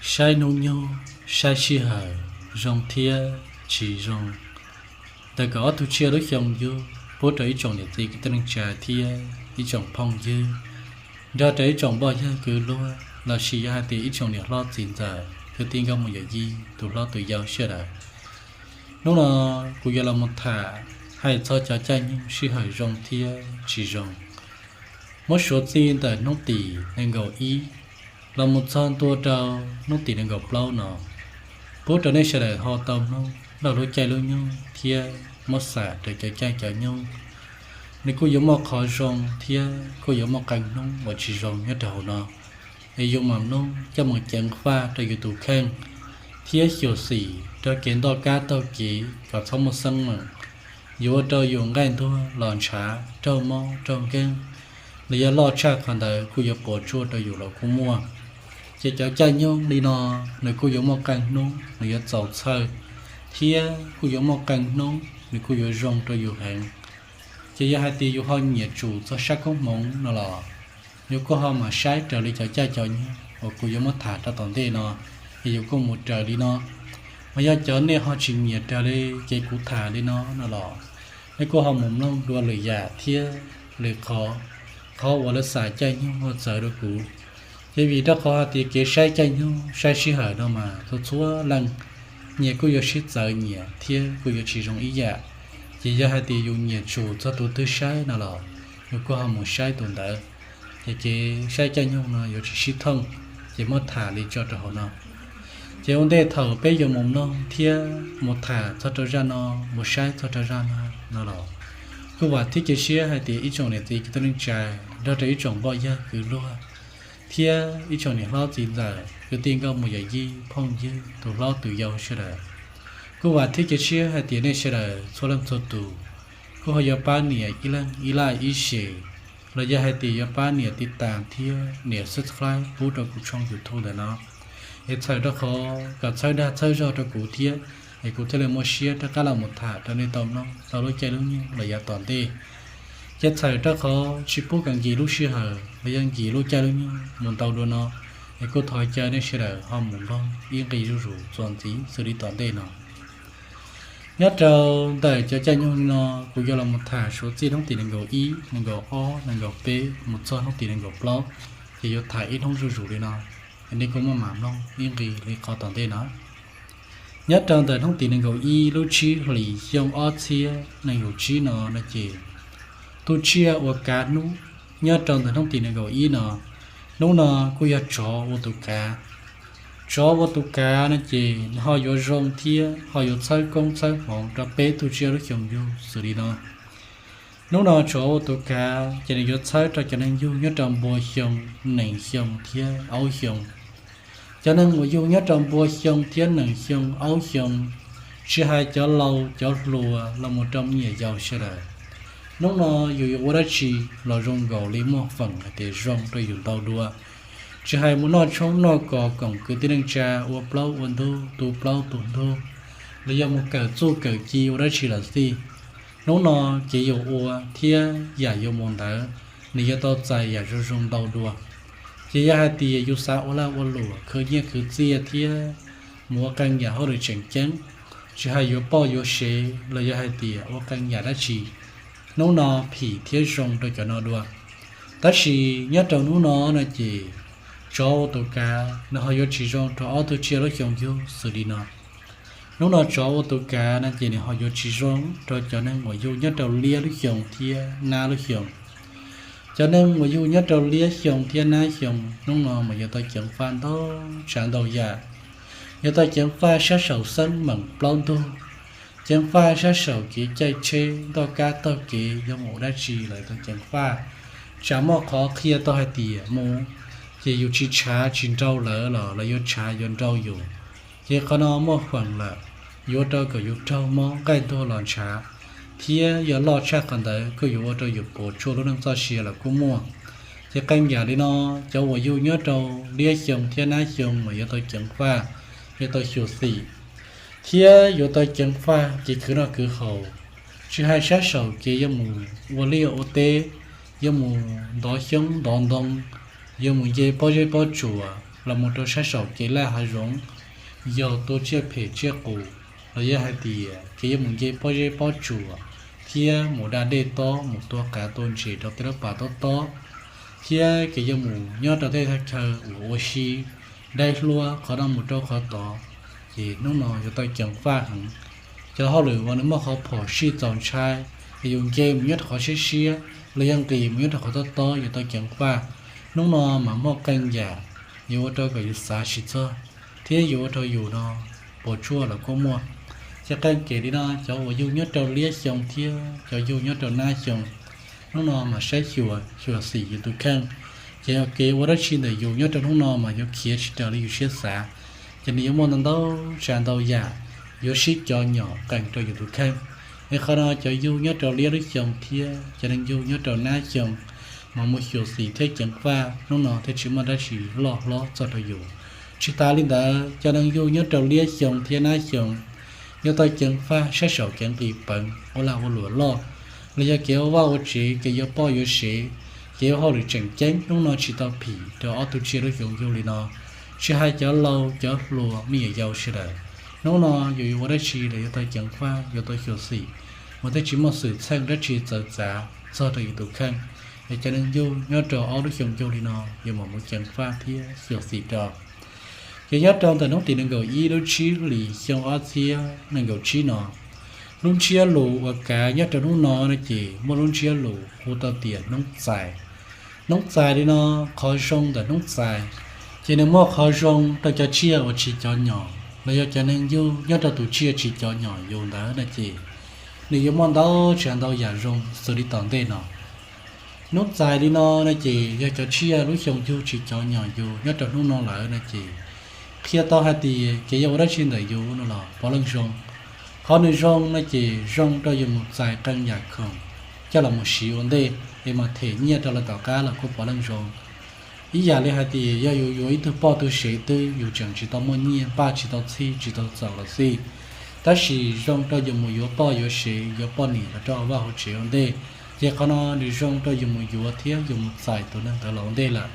Saib hnub nyoog, saib sij hawm, zoo thiab tsis zoo. Ntawm kaum ob tug tsiaj lub xyoo yug pub rau ib tsoom niam txiv kwv tij neej tsa thiab ib tsoom phooj ywg, nrog rau ib tsoom npoj yawg kwv luag lossis yog hais tias ib tsoom niam hlob txiv ntxawm kwv tij nkauj muam yawm yij tus hlob tus yau sawv daws. Hnub no kuv yuav los mus tham hais txog cov caij nyoog sij hawm zoo thiab tsis zoo, muab suav txij ntawm hnub tim nees nkaum ib los mus txog ntua rau hnub tim nees nkaum plaub no, pub rau nej sawv daws ho tau mloog lub caij lub nyoog thiab muab xam rau cov caij cov nyoog. Nws kuj yuav muaj qhov zoo thiab kuj yuav muaj qee hnub uas tsis zoo nyob rau hauv no, es yus mam mloog coj mus ceev faj rau yus tus kheej thiab xyuam xim rau kev ntoj kab taug kev kom txhob muaj xeeb meem, yuav ua rau yus nqaij ntuag los ntshav, raug mob raug nkeeg, los yog loj tshaj qhov ntawd kuj yuav puas tsuaj rau yus los kuj muaj. Ces cov caij nyoog li no, nws kuj yuav muaj qee hnub nws yuav txaus txhawj, thiab kuj yuav muaj qee hnub nws kuj yuav zoo rau yus heev. Ces yog hais tias yus ho nyiam tsum txog sab koob hmoov no los, yus kuj ho mam saib raws li cov caij cov nyoog uas kuv yuav muab tham rau tom ntej no, es yus kuj mus raws li no. Mas yog cov nej ho tsis nyiam raws li ces kuv tham li no no los, nej kuj ho mus mloog dua lwm yam thiab lwm qhov, qhov uas lawv xam caij nyoog ho txawv rau kuv. Ces vim rau qhov hais tias kev saib caij nyoog saib sij hawm no mas txhua txhua leej nyias kuj yuav sib txawv nyias thiab kuj yuav tsis zoo ib yam. Ces yog hais tias yus nyiam tsum txog tus twg saib no los, yus kuj ho mus saib tus ntawd. Ces kev saib caij nyoog no yuav tsis sib thooj, ces muab tham li tso rau hauv no. Ces ua ntej thaum peb yuav mus mloog thiab mus tham txog rau zaj no, mus saib txog rau zaj no no los, kuj vam thiab cia siab hais tias ib tsoom niam txiv kwv tij neej tsa, nrog rau ib tsoom npoj yawg kwv luag thiab ib tsoom niam hlob txiv ntxawm kwv tij nkauj muam yawm yij phooj ywg tus hlob tus yau sawv daws, kuj vam thiab cia siab hais tias nej sawv daws txhua leej txhua tus kuj ho yuav pab nias ib leeg ib like ib share, los yog hais tias yuav pab nias tiv tas thiab nias subscribe pub rau kuv tshooj YouTube ntawm no, es txhawm rau qhov kom txhawb dag txhawb zog rau kuv thiab, es kuv thiaj li muaj siab rov qab los mus tham rau nej tau mloog tau lub caij lub nyoog los yav tom ntej. Ces txhawm rau qhov tsis pub kom nkim lub sij hawm los yog nkim lub caij lub nyoog mus ntau dua no, es kuj thov caw nej sawv daws ho mus mloog ib nqis zuj zus txuas ntxiv xws li tom ntej no. Nyob rau ntawm cov caij nyoog li no, kuv yuav los mus tham suav txij hnub tim nees nkaum ib, nees nkaum ob, nees nkaum peb mus txog hnub tim nees nkaum plaub, ces yuav tham ib hnub zuj zus li no, es nej kuj maj mam mloog ib nqis li qhov tom ntej no. Nyob rau ntawm hnub tim nees nkaum ib lub tsib hlis xyoo ob txhiab nees nkaum tsib no no ces, tus tsiaj ua kav hnub nyob rau ntawm hnub tim nees nkaum ib no, hnub no kuj yog tsov ua tus kav. Tsov ua tus kav no ces nws ho yuav zoo thiab ho yuav txhawb koob txhawb hmoov rau peb tug tsiaj lub xyoo yug xws li no. Hnub no tsov ua tus kav ces nws yuav txhawb rau cov neeg yug nyob rau npua xyoo, nees xyoo thiab aub xyoo. Cov neeg uas yug nyob rau npua xyoo thiab nees xyoo aub xyoo, tsis hais cov laus cov hluas los mus rau me nyuam yaus sawv daws, hnub no yus yuav ua dab tsi los zoo nkaus li muaj feem hais tias zoo rau yus ntau dua. Tsis hais mus noj tshoob noj kos koom kwv tij neej tsa ua plaub ua ntug tu plaub tu ntug, los yog mus kawm txuj kawm ci ua dab tsi los xij, hnub no kev yuav ua thiab yam yuav mus ntawd nws yuav tau txais yam zoo zoo ntau dua. Ces yog hais tias yus xav ua lag ua luam khwv nyiaj khwv txiaj thiab mus ua qee yam hauj lwm tseem ceeb, tsis hais yuav poj yuav sev los yog hais tias ua qee yam dab tsi, hnub no phim thiab zoo rau cov no dua. Tab sis nyob rau hnub no no ces tsov ua tus kav nws ho yuav tsis zoo rau ob tug tsiaj lub xyoo yug xws li no. Hnub no tsov ua tus kav no ces nws ho yuav tsis zoo rau cov neeg uas yug nyob rau liab lub xyoo thiab nab lub xyoo. Cov neeg uas yug nyob rau liab xyoo thiab nab xyoo hnub no mas yuav tau ceev faj ntau tsav ntau yam. Yuav tau ceev faj sab saum xeeb meem plaub ntug, ceev faj sab saum kev caij tsheb ntoj kab taug kev yuav mus ua dab tsi los tau ceev faj. Tsam muaj qhov qhia tau hais tias mus ces yus tsis tshav tsis nrau lawv los lawv yuav tshav yuav nrau yus. Ces qhov no muaj feem lawm, yuav ua rau kom yus raug mob nqaij ntuag los ntshav, thiab yog loj tshaj qhov ntawd kuj yuav ua rau yus puas tsuaj lub neej txoj sia los kuj muaj. Ces qee yam li no, cov uas yug nyob rau liab xyoo thiab nab xyoo mas yuav tau ceev faj, yuav tau xyuam xim, thiab yuav tau ceev faj kev khwv noj khwv haus. Tsis hais sab saum kev yuav mus ua liaj ua teb, yuav mus ntov xyoob ntov ntoo, yuav mus nce pob zeb pob tsuas, los mus rau sab saum kev laj hav zoov, yog tua tsiaj phem tsiaj qus, los yog hais tias kev yuav mus nce pob zeb pob tsuas, thiab mus da dej tob mus tua qav tua ntses rau tej lub pas tob tob, thiab kev yuav mus nyob rau tej thaj chaw uas ua si, dai hlua qhov no mus rau qhov tod, ces hnub no yuav tau ceev faj heev. Cov hauj lwm uas nws muaj qhov phom sij txaus ntshai, es yus nce mus nyob rau qhov siab siab, los yog nqis mus nyob rau qhov tob tob yuav tau ceev faj. Hnub no mas muaj qee yam yuav ua rau kom yus xav tsis txog, thiab yuav ua rau yus no puas tsuaj los kuj muaj. Ces qee kev li no, cov uas yug nyob rau liab xyoo thiab cov yug nyob rau nab xyoo, hnub no mas saib xyuas xyuam xim yus tus kheej. Ces yog kev ua dab tsi ntawm yus nyob rau hnub no mas yuav khiav tsis raws li yus siab xav, ces nws yuav muaj ntau ntau tsav ntau yam yuav sib cov nyom qees rau yus tus kheej. Es qhov no cov yug nyob rau liab lub xyoo thiab cov neeg yug nyob rau nab xyoo mas mus xyuam xim thiab ceev faj, hnub no thiaj tsis muaj dab tsi loj hlob txog rau yus. Tsis tas li ntawd, cov neeg yug nyob rau liab xyoo thiab nab xyoo yuav tau ceev faj sab saum kev nqis peev ua lag ua luam loj, los yog kev ua vaj ua tsev, kev yuav poj yuav sev, kev ua hauj lwm tseem ceeb, hnub no tsis tau phim rau ob tug tsiaj lub xyoo yug li no. Tsis hais cov laus cov hluas me nyuam yaus sawv daws, hnub no yus yuav ua dab tsi los yuav tau ceev faj, yuav tau xyuam xim, mas thiaj tsis muaj xwm txheej dab tsi txawv txav txog rau yus tus kheej. Es cov neeg yug nyob rau ob lub xyoo yug li no yuav mam mus ceev faj thiab xyuam xim rau. Ces nyob rau ntawm hnub tim nees nkaum ib lub tsib hlis xyoo ob txhiab nees nkaum tsib no, lub ntsiab lus uas kav nyob rau hnub no no ces muaj lub ntsiab lus hu tau tias hnub txais. Hnub txais li no, qhov zoo ntawm hnub txais ces nws muaj qhov zoo rau cov tsiaj uas tsis cov nyom los yog cov neeg yug nyob rau tus tsiaj tsis cov nyom yus ntawd no ces nws yuav muaj ntau tsav ntau yam zoo xws li tom ntej no. Hnub txais li no no ces yog cov tsiaj lub xyoo yug tsis cov nyom yus nyob rau hnub no lawm no ces qhia tau hais tias kev yuav ua dab tsi ntawm yus no los puav leej zoo. Qhov nws zoo no ces zoo rau yus mus txais qee yam khoom coj los mus siv ua ntej, es mas them nyiaj rau lawv tom qab los kuj puav leej zoo. Ib yam li hais tias yog yus yuav ib tug poj tug sev twg yus tseem tsis tau muaj nyiaj, npaj tsis tau txhij tsis tau txaus los xij, tab sis zoo rau yus mus yuav poj yuav sev, yuav poj niam los rau hauv vaj hauv tsev ua ntej, ces qhov no nws zoo rau yus mus yuav thiab yus mus txais tus neeg ntawd los ua ntej lawm.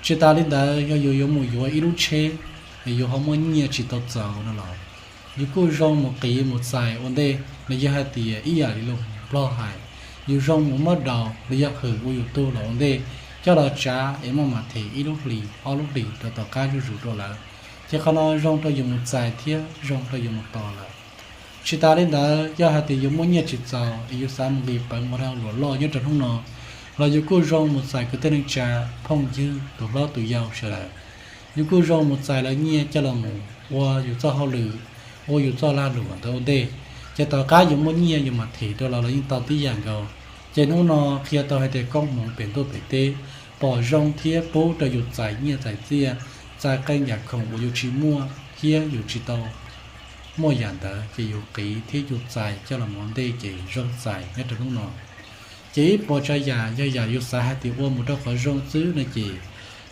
Tsis tas li ntawd, yog yus yuav mus yuav ib lub tsheb, yus ho muaj nyiaj tsis tau txaus no los yus kuj zoo mus qiv mus txais ua ntej. Los yog hais tias ib yam li lus Nplog hais, yus zoo mus muab daus los yog hwm ua yus tug los ua ntej, coj los tsav es muaj mas them ib lub hlis ob lub hlis rau tom qab zuj zus rau lawm, ces qhov no zoo rau yus mus txais thiab zoo rau yus mus tos lawm. Tsis tas li ntawd, yog hais tias yus muaj nyiaj tsis txaus es yus xav mus nqis peev ua lag luam loj nyob rau hnub no, los yus kuj zoo mus txais kwv tij neej tsa, phooj ywg, tus hlob tus yau sawv daws. Yus kuj zoo mus txais lawv nyiaj coj los mus ua yus txoj hauj lwm, ua yus txoj lag luam ntawd ua ntej, ces tom qab yus muaj nyiaj yus mam them rau lawv los yeej tau tib yam nkaus. Ces hnub no qhia tau hais tias koob hmoov pem ntuj pem teb pom zoo thiab pub rau yus txais nyiaj txais txiaj, txais qee yam khoom uas yus tsis muaj thiab yus tsis tau muaj yam ntawd, ces yus qiv thiab yus txais coj los mus ua ntej ces zoo txais nyob rau hnub no. Ces ib puas tsav yam yog yam yus xav hais tias ua mus rau qhov zoo xwb no ces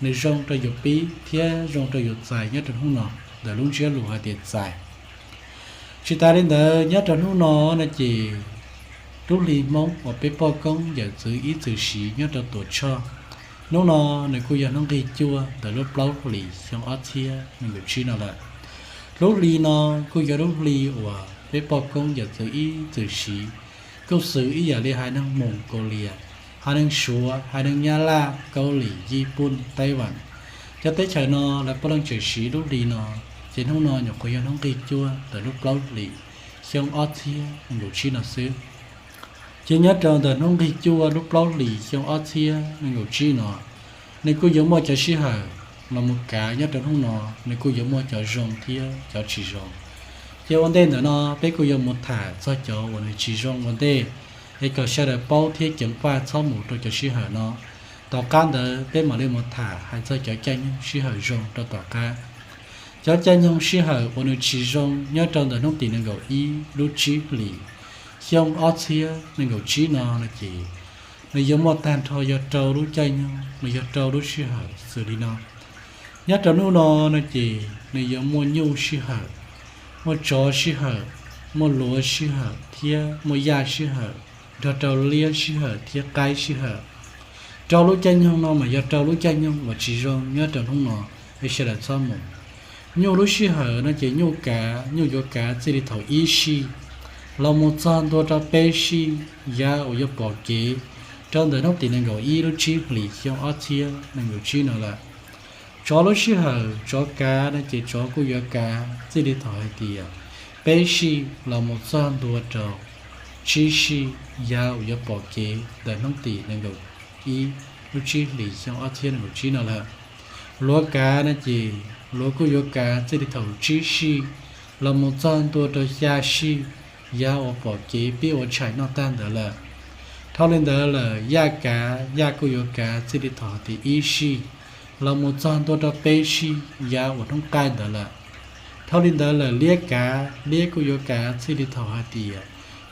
nws zoo rau yus pib thiab zoo rau yus txais nyob rau hnub no ntawm lub ntsiab lus hais tias txais. Tsis tas li ntawd, nyob rau hnub no no ces lub hli Hmoob uas peb poj koob yawm txwv ib txwm siv nyob rau Tuam Tshoj, hnub no nws kuj yog hnub nqig cuaj ntawm lub plaub hlis xyoo ob txhiab nees nkaum tsib no lawm. Lub hli no kuj yog lub hli uas peb poj koob yawm txwv ib txwm siv, kuj xws ib yam li haiv neeg Moos Kaus Lias, haiv neeg Suav, haiv neeg Nyab Laj, Kaub Lim, Yij Pooj, Taib Vam. Cov teb chaws no lawv puav leej tseem siv lub hli no, ces hnub no nyuam qhuav yog hnub nqig cuaj ntawm lub plaub hlis xyoo ob txhiab nees nkaum tsib no xwb. Ces nyob rau ntawm hnub nqig cuaj lub plaub hlis xyoo ob txhiab nees nkaum tsib no, nws kuj yuav muaj cov sij hawm los mus kav nyob rau hnub no, nws kuj yuav muaj cov zoo thiab cov tsis zoo. Ces ua ntej ntawm no peb kuj yuav mus tham txog cov uas nws tsis zoo ua ntej, es kom sawv daws paub thiab ceev faj txhob mus rau cov sij hawm no. Tom qab ntawd peb mam li mus tham hais txog cov caij nyoog sij hawm zoo rau tom qab. Cov caij nyoog sij hawm uas nws tsis zoo nyob rau ntawm hnub tim nees nkaum ib lub tsib hlis xyoo ob txhiab nees nkaum tsib no no ces nws yuav muaj tag nrho yog rau lub caij nyoog los yog rau lub sij hawm xws li no. Nyob rau hnub no no ces nws yuav muaj nyuj sij hawm, muaj tsov sij hawm, muaj luav sij hawm thiab muaj yaj sij hawm, nrog rau liab sij hawm thiab qaib sij hawm. Rau lub caij nyoog no mas yog rau lub caij nyoog uas tsis zoo nyob rau hnub no. Sawv daws txhob mus. Nyuj lub sij hawm no ces nyuj kav, nyuj yuav kav txij li thaum ib sij los mus txog ntua rau peb sij yav uas yuav pom kev rau ntawm hnub tim nees nkaum ib lub tsib hlis xyoo ob txhiab nees nkaum tsib no lawm. Tsov lub sij hawm tsov kav no ces tsov kuj yuav kav txij li thaum hais tias peb sij los mus txog ntua rau tsib sij yav uas yuav pom kev ntawm hnub tim nees nkaum ib lub tsib hlis xyoo ob txhiab nees nkaum tsib no lawm. Luav kav no ces luav kuj yuav kav txij li thaum tsib sij los mus txog ntua rau xya sij yav uas pom kev pib ua tshais noj tag ntawd lawm. Dhau li ntawd lawm yaj kav, yaj kuj yuav kav txij li thaum hais tias ib sij los mus txog ntua rau peb sij yav uas hnub qaij ntawd lawm. Dhau li ntawd lawm liab kav, liab kuj yuav kav txij li thaum hais tias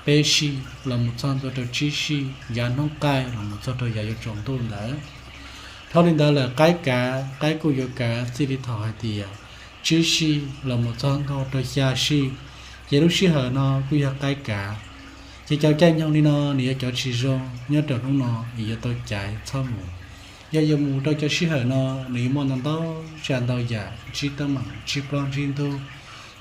peb sij los mus txog ntua rau tsib sij yav hnub qaij los mus txog rau yav yuav tsaus ntuj ntawd. Dhau li ntawd lawm qaib kav, qaib kuj yuav kav txij li thaum hais tias tsib sij los mus txog ntua rau xya sij, ces lub sij hawm no kuj yog qaib kav. Ces cov caij nyoog li no nws yog cov tsis zoo nyob rau hnub no es yuav tau caiv txhob mus. Yog yuav mus rau cov sij hawm no nws yuav muaj ntau ntau tsav ntau yam ntsib teeb meem ntsib plab ntsib ntug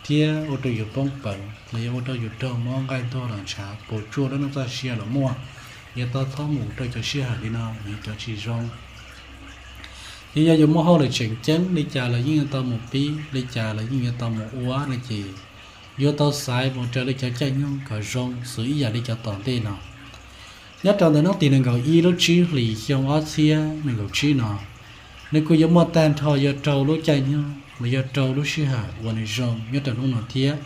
thiab ua rau yus poob peev los yog ua rau yus raug mob nqaij ntuag los ntshav puas tsuaj lub neej txoj sia los muaj. Yuav tau txhob mus rau cov sij hawm li no nws yog cov tsis zoo. Ces yog yuav muaj hauj lwm tseem ceeb li cas los yeej yuav tau mus pib, li cas los yeej yuav tau mus ua no ces yuav tau xaiv mus raws li cov caij nyoog kom zoo xws ib yam li cov tom ntej no. Nyob rau ntawm hnub tim nees nkaum ib lub tsib hlis xyoo ob txhiab nees nkaum tsib no, nws kuj yuav muaj tag nrho yog rau lub caij nyoog los yog rau lub sij hawm uas nws zoo nyob rau hnub no thiab.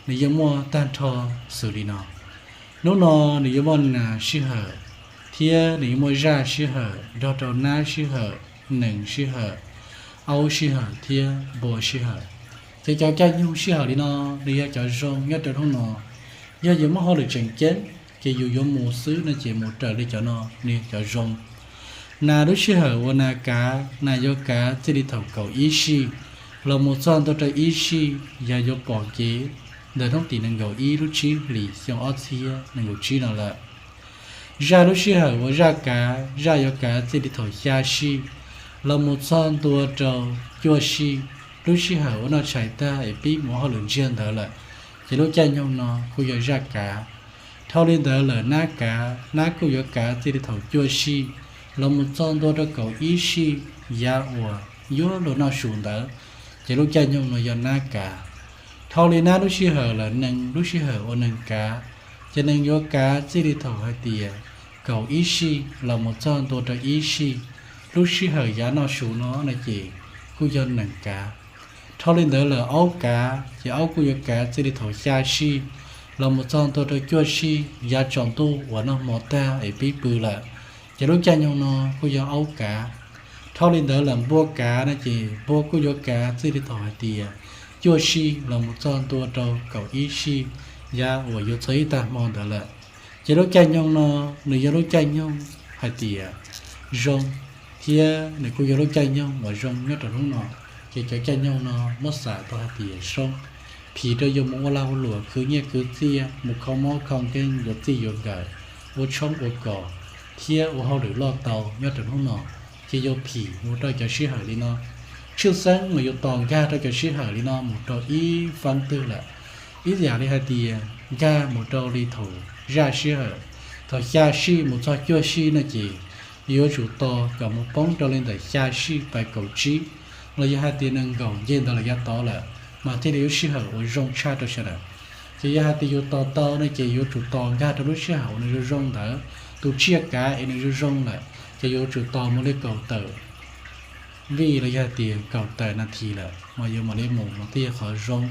Nws yuav muaj tag nrho xws li no. Hnub no nws yuav muaj nas sij hawm thiab nws yuav muaj zaj sij hawm nrog rau nab sij hawm, nees sij hawm, aub sij hawm thiab npua sij hawm. Ces cov caij nyoog sij hawm li no nws yog cov zoo nyob rau hnub no. Yog yuav muaj hauj lwm tseem ceeb ces yus yuav mus xwb no ces mus raws li cov no nws yog cov zoo. Nas lub sij hawm uas nas kav, nas yuav kav txij li thaum kaum ib sij los mus txog ntua rau ib sij yav yuav pom kev ntawm hnub tim nees nkaum ib lub tsib hlis xyoo ob txhiab nees nkaum tsib no lawm. Zaj lub sij hawm uas zaj kav, zaj yuav kav txij li thaum xya sij los mus txog ntua rau cuaj sij, lub sij hawm uas noj tshais tag es pib mus hauj lwm ntsiag ntawd lawm, ces lub caij nyoog no kuj yog zaj kav. Dhau li ntawd lawm nab kav, nab kuj yuav kav txij li thaum cuaj sij los mus txog ntua rau kaum ib sij yav uas yuav luag noj su ntawd, ces lub caij nyoog no yog nab kav. Dhau li nab lub sij hawm lawm nees lub sij hawm uas nees kav, ces nees yuav kav txij li thaum hais tias kaum ib sij los mus txog ntua rau ib sij, lub sij hawm yav noj su no no ces kuj yog nees kav. Dhau li ntawd lawm aub kav, ces aub kuj yuav kav txij li thaum xya sij los mus txog ntua rau cuaj sij yav tsaus ntuj uas noj hmo tag es pib pw lawm, ces lub caij nyoog no kuj yog aub kav. Dhau li ntawd lawm npua kav no ces npua kuj yuav kav txij li thaum hais tias cuaj sij los mus txog ntua rau kaum ib sij yav uas yuav txog ib tag hmo ntawd lawm, ces lub caij nyoog no nws yog lub caij nyoog hais tias zoo, thiab nws kuj yog lub caij nyoog uas zoo nyob rau hnub no. Ces cov caij nyoog no muab xam tau hais tias zoo, phim rau yus mus ua lag ua luam khwv nyiaj khwv txiaj, mus kho mob kho nkeeg yuav txij yuav nkawm, ua tshoob ua kos thiab ua hauj lwm loj tau nyob rau hnub no, ces yuav phim mus rau cov sij hawm li no. Tshwj xeeb mas yuav tos nkag rau cov sij hawm li no mus rau ib feeb twg lawm. Ib yam li hais tias nkag mus rau li thaum zaj sij hawm, thaum xya sij mus txog cuaj sij no ces yuav tsum tos kom mus poob rau li ntawm xya sij pais kaum tsib, los yog hais tias nees nkaum nce ntawd los yav tod lawm, mas thiaj li lub sij hawm uas zoo tshaj rau sawv daws. Ces yog hais tias yus tos tau no ces yuav tsum tos nkag rau lub sij hawm uas nws zoo zoo ntawd, tus tsiaj kav es nws zoo zoo lawm ces yuav tsum tos mus li kaum tawm vij los yog hais tias kaum tawm nas this lawm mas yuav mam li mus mas thiaj yog qhov zoo.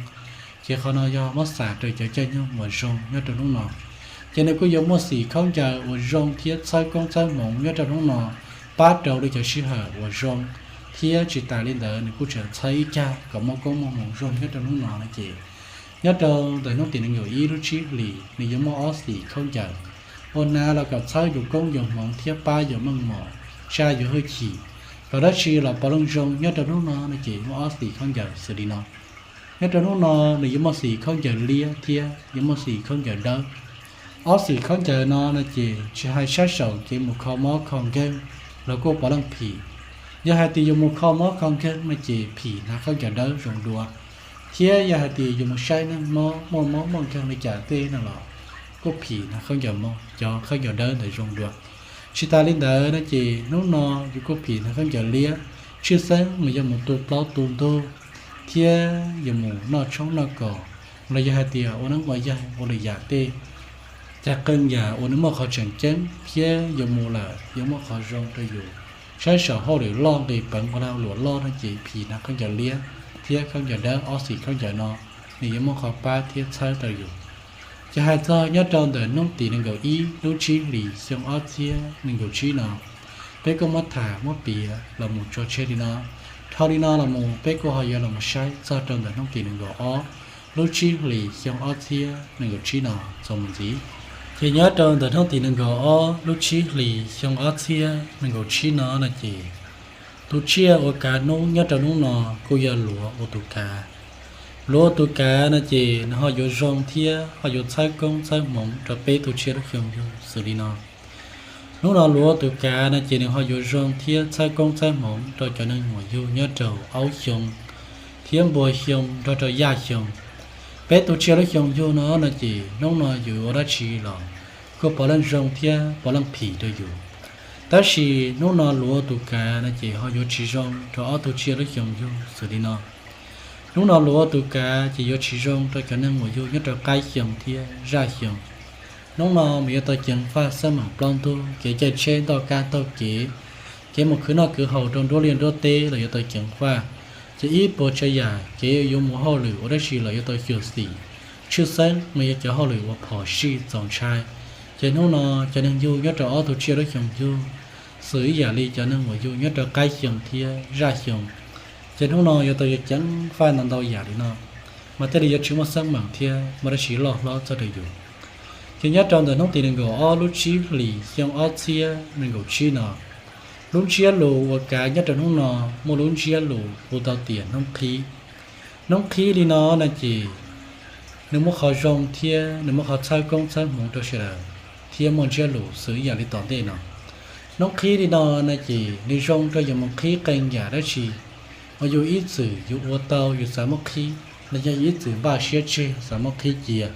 Ces qhov no yog muab xam rau cov caij nyoog uas zoo nyob rau hnub no. Ces nws kuj yuav muaj xim khaub ncaws uas zoo thiab txhawb koob txhawb hmoov nyob rau hnub no, pab rau li cov sij hawm uas zoo, thiab tsis tas li ntawd nws kuj tseem txhawb ib cag kom muaj koob muaj hmoov zoo nyob rau hnub no no ces nyob rau ntawm hnub tim nees nkaum ib lub tsib hlis nws yuav muaj ob xim khaub ncaws uas hnav los kom txhawb yus koob yus hmoov thiab pab yus meej mom, tsa yus hwj chim, kom dab tsi los puav leej zoo nyob rau hnub no no ces muaj ob xim khaub ncaws xws li no. Nyob rau hnub no nws yuav muaj xim khaub ncaws liab thiab yuav muaj xim khaub ncaws dawb. Ob xim khaub ncaws no no ces tsis hais sab saum kev mus kho mob kho nkeeg los kuj puav leej phim. Yog hais tias yuav mus kho mob kho nkeeg no ces phim hnav khaub ncaws dawb zoo dua, thiab yog hais tias yuav mus saib neeg mob muaj mob muaj nkeeg li cas tej no los kuj phim hnav khaub ncaws, cov khaub ncaws dawb ntawd zoo dua. Tsis tas li ntawd no ces hnub no yus kuj phim hnav khaub ncaws liab, tshwj xeeb mas yog mus tu plaub tu ntug thiab yuav mus noj tshoob noj kos, los yog hais tias ua neeb ua yaig ua lwm yam tej, cov qee yam uas nws muaj qhov tseem ceeb thiab yuav mus lawm yuav muaj qhov zoo rau yus. Saib saum hauj lwm loj nqis peev ua lag luam loj no ces phim hnav khaub ncaws liab thiab khaub ncaws dawb, ob xim khaub ncaws no nws yuav muaj qhov pab thiab txhawb rau yus. Ces hais txog nyob rau ntawm hnub tim nees nkaum ib lub tsib hlis xyoo ob txhiab nees nkaum tsib no, peb kuj muab tham muab piav los mus tso tseg li no. Dhau li no los mus peb kuj ho yuav los saib txog rau ntawm hnub tim nees nkaum ob lub tsib hlis xyoo ob txhiab nees nkaum tsib no txuas mus ntxiv. Ces nyob rau ntawm hnub tim nees nkaum ob lub tsib hlis xyoo ob txhiab nees nkaum tsib no no ces tus tsiaj uas kav hnub nyob rau hnub no kuj yog luav ua tus kav. Luav ua tus kav no ces nws ho yuav zoo thiab ho yuav txhawb koob txhawb hmoov rau peb tus tsiaj lub xyoo yug xws li no. Hnub no luav ua tus kav no ces nws ho yuav zoo thiab txhawb koob txhawb hmoov rau cov neeg muam yug nyob rau aub xyoo thiab npua xyoo nrog rau yaj xyoo. Peb tus tsiaj lub xyoo yug no no ces hnub no yus ua dab tsi los kuj puav leej zoo thiab puav leej phim rau yus. Tab sis hnub no luav ua tus kav no ces ho yuav tsis zoo rau ob tug tsiaj lub xyoo yug xws li no. Hnub no luav ua tus kav ces yuav tsis zoo rau cov neeg uas yug nyob rau qaib xyoo thiab zaj xyoo. Hnub no mas yuav tau ceev faj xab meem plaub ntug, kev caij tsheb ntoj kab taug kev, kev mus khwv noj khwv haus rau nruab liaj nruab teb los yuav tau ceev faj. Ces ib puas tsav yam kev yuav mus hauj lwm ua dab tsi los yuav tau xyuam xim, tshwj xeeb mas yog cov hauj lwm uas phom sij txaus ntshai. Ces hnub no cov neeg yug nyob rau ob tug tsiaj lub xyoo yug, xws ib yam li cov neeg uas yug nyob rau qaib xyoo thiab zaj xyoo, ces hnub no yuav tau yuav ceev faj ntau ntau yam li no, mas thiaj li yuav tsis muaj xab meem thiab muaj dab tsi loj hlob txog rau yus. Ces nyob rau ntawm hnub tim nees nkaum ob lub tsib hlis xyoo ob txhiab nees nkaum tsib no, lub ntsiab lus uas kav nyob rau hnub no muaj lub ntsiab lus hu tau tias hnub qhib. Hnub qhib li no no ces nws muaj qhov zoo thiab nws muaj qhov txhawb koob txhawb hmoov rau sawv daws, thiab muaj ntsiab lus xws ib yam li tom ntej no. Hnub qhib li no no ces nws zoo rau yus mus qhib qee yam dab tsi uas yus ib txwm yus ua tau yus xav muab qhib, los yog yus ib txwm npaj siab tseg xav muab qhib cia.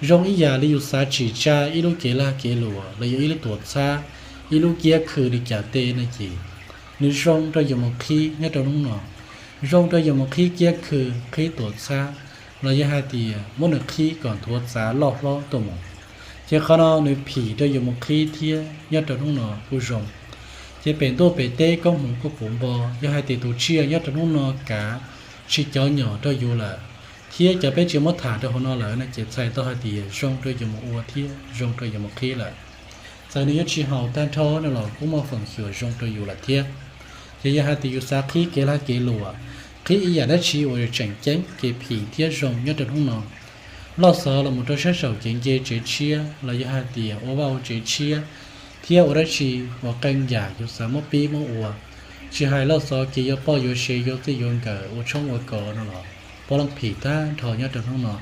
Zoo ib yam li yus xav tsim tsa ib lub kev lag kev luam los yog ib lub tuam txhab, ib lub kiab khw li cas tej no ces nws zoo rau yus mus qhib nyob rau hnub no. Zoo rau yus mus qhib kiab khw, qhib tuam txhab, los yog hais tias muab nws qhib kom nthuav txav loj hlob tuaj mus. Ces qhov no nws phim rau yus mus qhib thiab nyob rau hnub no kuj zoo. Ces pem ntuj pem teb koob hmoov kuj puv npo, yog hais tias tus tsiaj nyob rau hnub no kav tsis cov nyom rau yus lawm, thiab cov peb tsis muab tham rau hauv no lawm no ces txhais tau hais tias zoo rau yus mus ua thiab zoo rau yus mus qhib lawm. Txawm nws yuav tsis haum tag nrho no los kuj muaj feem xyuam zoo rau yus lawm thiab. Ces yog hais tias yus xav qhib kev lag kev luam, qhib ib yam dab tsi uas yus tseem ceeb kev phim thiab zoo nyob rau hnub no, loj xov los mus rau sab saum kev nce tsev tshiab los yog hais tias ua vaj ua tsev tshiab, thiab ua dab tsi uas qee yam yus xav muab pib muab ua, tsis hais loj xov kev yuav poj yuav sev yuav txij yuav nkawm ua tshoob ua kos no los puav leej phim tag nrho nyob rau hnub no.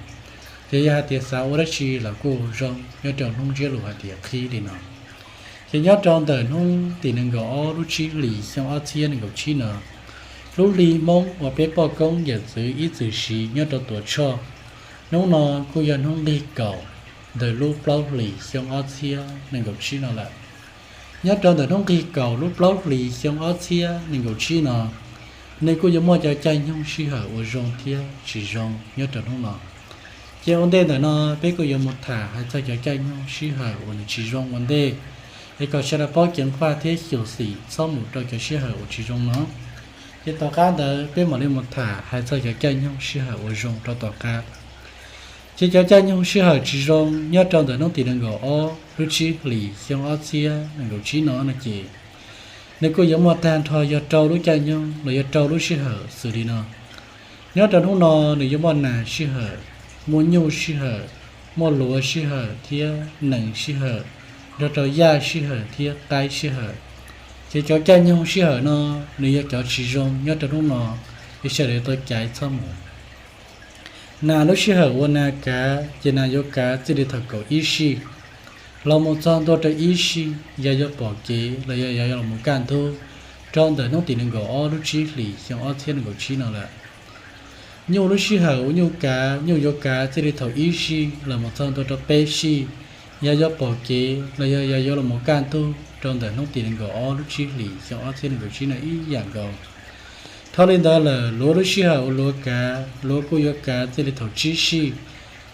Ces yog hais tias xav ua dab tsi los kuj zoo nyob rau hnub ntsiab lus hais tias qhib li no. Ces nyob rau ntawm hnub tim nees nkaum ob lub tsib hlis xyoo ob txhiab nees nkaum tsib no, lub hli Hmoob uas peb poj koob yawm txwv ib txwm siv nyob rau Tuam Tshoj, hnub no kuj yog hnub nqig kaum ntawm lub plaub hlis xyoo ob txhiab nees nkaum tsib no lawm. Nyob rau ntawm hnub nqig kaum lub plaub hlis xyoo ob txhiab nees nkaum tsib no, nws kuj yuav muaj cov caij nyoog sij hawm uas zoo thiab tsis zoo nyob rau hnub no. Ces ua ntej ntawm no peb kuj yuav mus tham hais txog cov caij nyoog sij hawm uas nws tsis zoo ua ntej, es kom sawv daws paub ceev faj thiab xyuam xim txhob mus rau cov sij hawm uas tsis zoo no. Ces tom qab ntawd peb mam li mus tham hais txog cov caij nyoog sij hawm uas zoo rau tom qab. Ces cov caij nyoog sij hawm tsis zoo nyob rau ntawm hnub tim nees nkaum ob lub tsib hlis xyoo ob txhiab nees nkaum tsib no no ces nws kuj yuav muaj tag nrho yog rau lub caij nyoog los yog rau lub sij hawm xws li no. Nyob rau hnub no nws yuav muaj nas sij hawm, muaj nyuj sij hawm, muaj luav sij hawm thiab nees sij hawm, nrog rau yaj sij hawm thiab qaib sij hawm. Ces cov caij nyoog sij hawm no nws yog cov tsis zoo nyob rau hnub no, es sawv daws tau caiv txhob mus. Nas lub sij hawm uas nas kav ces nas yuav kav txij li thaum kaum ib sij los mus txog ntua rau ib sij, yog yuav pom kev los yog yog los mus kaj ntug, rau ntawm hnub tim nees nkaum ob lub tsib hlis xyoo ob txhiab nees nkaum tsib no lawm. Nyuj lub sij hawm uas nyuj kav, nyuj yuav kav txij li thaum ib sij los mus txog ntua rau peb sij, yog yuav pom kev los yog yog yuav los mus kaj ntug rau ntawm hnub tim nees nkaum ob lub tsib hlis xyoo ob txhiab nees nkaum tsib no ib yam nkaus. Dhau li ntawd lawm, luav lub sij hawm uas luav kav, luav kuj yuav kav txij li thaum tsib sij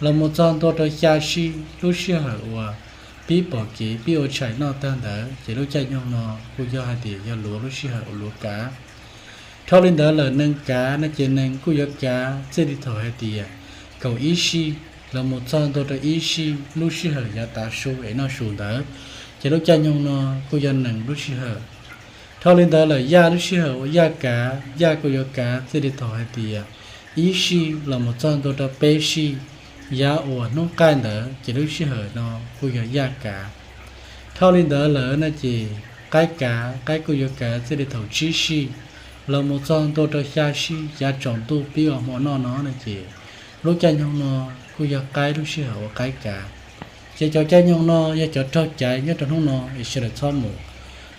los mus txog ntua rau xya sij, lub sij hawm uas pib pom kev pib ua tshais noj tag ntawd, ces lub caij nyoog no kuj yog hais tias yog luav lub sij hawm uas luav kav. Dhau li ntawd lawm, nees kav no ces nees kuj yuav kav txij li thaum hais tias kaum ib sij los mus txog ntua rau ib sij, lub sij hawm yav tav su es noj su ntawd, ces lub caij nyoog no kuj yog nees lub sij hawm. Dhau li ntawd lawm, yaj lub sij hawm uas yaj kav, yaj kuj yuav kav txij li thaum hais tias ib sij los mus txog ntua rau peb sij, yav uas hnub qaij ntawd, ces lub sij hawm no kuj yog yaj kav. Dhau li ntawd lawm no ces qaib kav, qaib kuj yuav kav txij li thaum tsib sij los mus txog ntua rau xya sij, yav tsaus ntuj pib ua hmo noj no no ces lub caij nyoog no kuj yog qaib lub sij hawm uas qaib kav. Ces cov caij nyoog no yog cov raug caiv nyob rau hnub no es sawv daws txhob mus.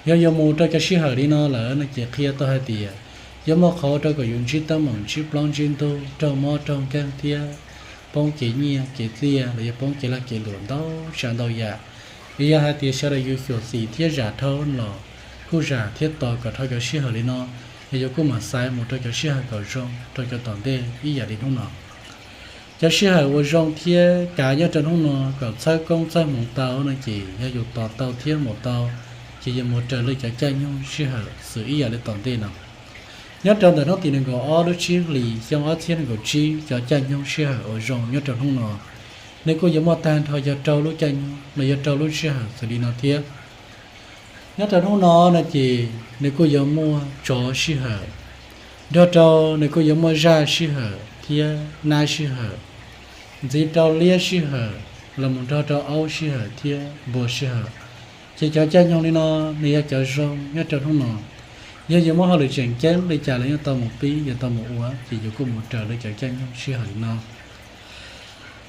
Yog yuav mus rau cov sij hawm li no lawm no ces qhia tau hais tias yuav muaj qhov rau kom yus ntsib teeb meem, ntsib plaub ntsib ntug, raug mob raug nkeeg thiab poob kev nyiaj kev txiaj los yog poob kev lag kev luam ntau tsav ntau yam. Vim yog hais tias sawv daws yus xyuam xim thiab zam dhau los kuj zam thiab tos kom dhau cov sij hawm li no, es yuav kuj mam xaiv mus rau cov sij hawm kom zoo rau cov tom ntej ib yam li hnub no. Cov sij hawm uas zoo thiab kav nyob rau hnub no kom txhawb koob txhawb hmoov tau no ces yog yus tos tau thiab mus tau, ces yuav mus raws li cov caij nyoog sij hawm xws ib yam li tom ntej no. Nyob rau ntawm hnub tim nees nkaum ob lub tsib hlis xyoo ob txhiab nees nkaum tsib, cov caij nyoog sij hawm uas zoo nyob rau hnub no, nws kuj yuav muaj tag nrho yog rau lub caij nyoog los yog rau lub sij hawm xws li no thiab. Nyob rau hnub no no ces nws kuj yuav muaj tsov sij hawm, nrog rau nws kuj yuav muaj zaj sij hawm thiab nab sij hawm, ntxiv rau liab sij hawm, los mus nrog rau aub sij hawm thiab npua sij hawm. Ces cov caij nyoog li no nws yog cov zoo nyob rau hnub no. Yog yus muaj hauj lwm tseem ceeb li cas los yeej tau mus pib, yuav tau mus ua, ces yus kuj mus raws li cov caij nyoog sij hawm li no.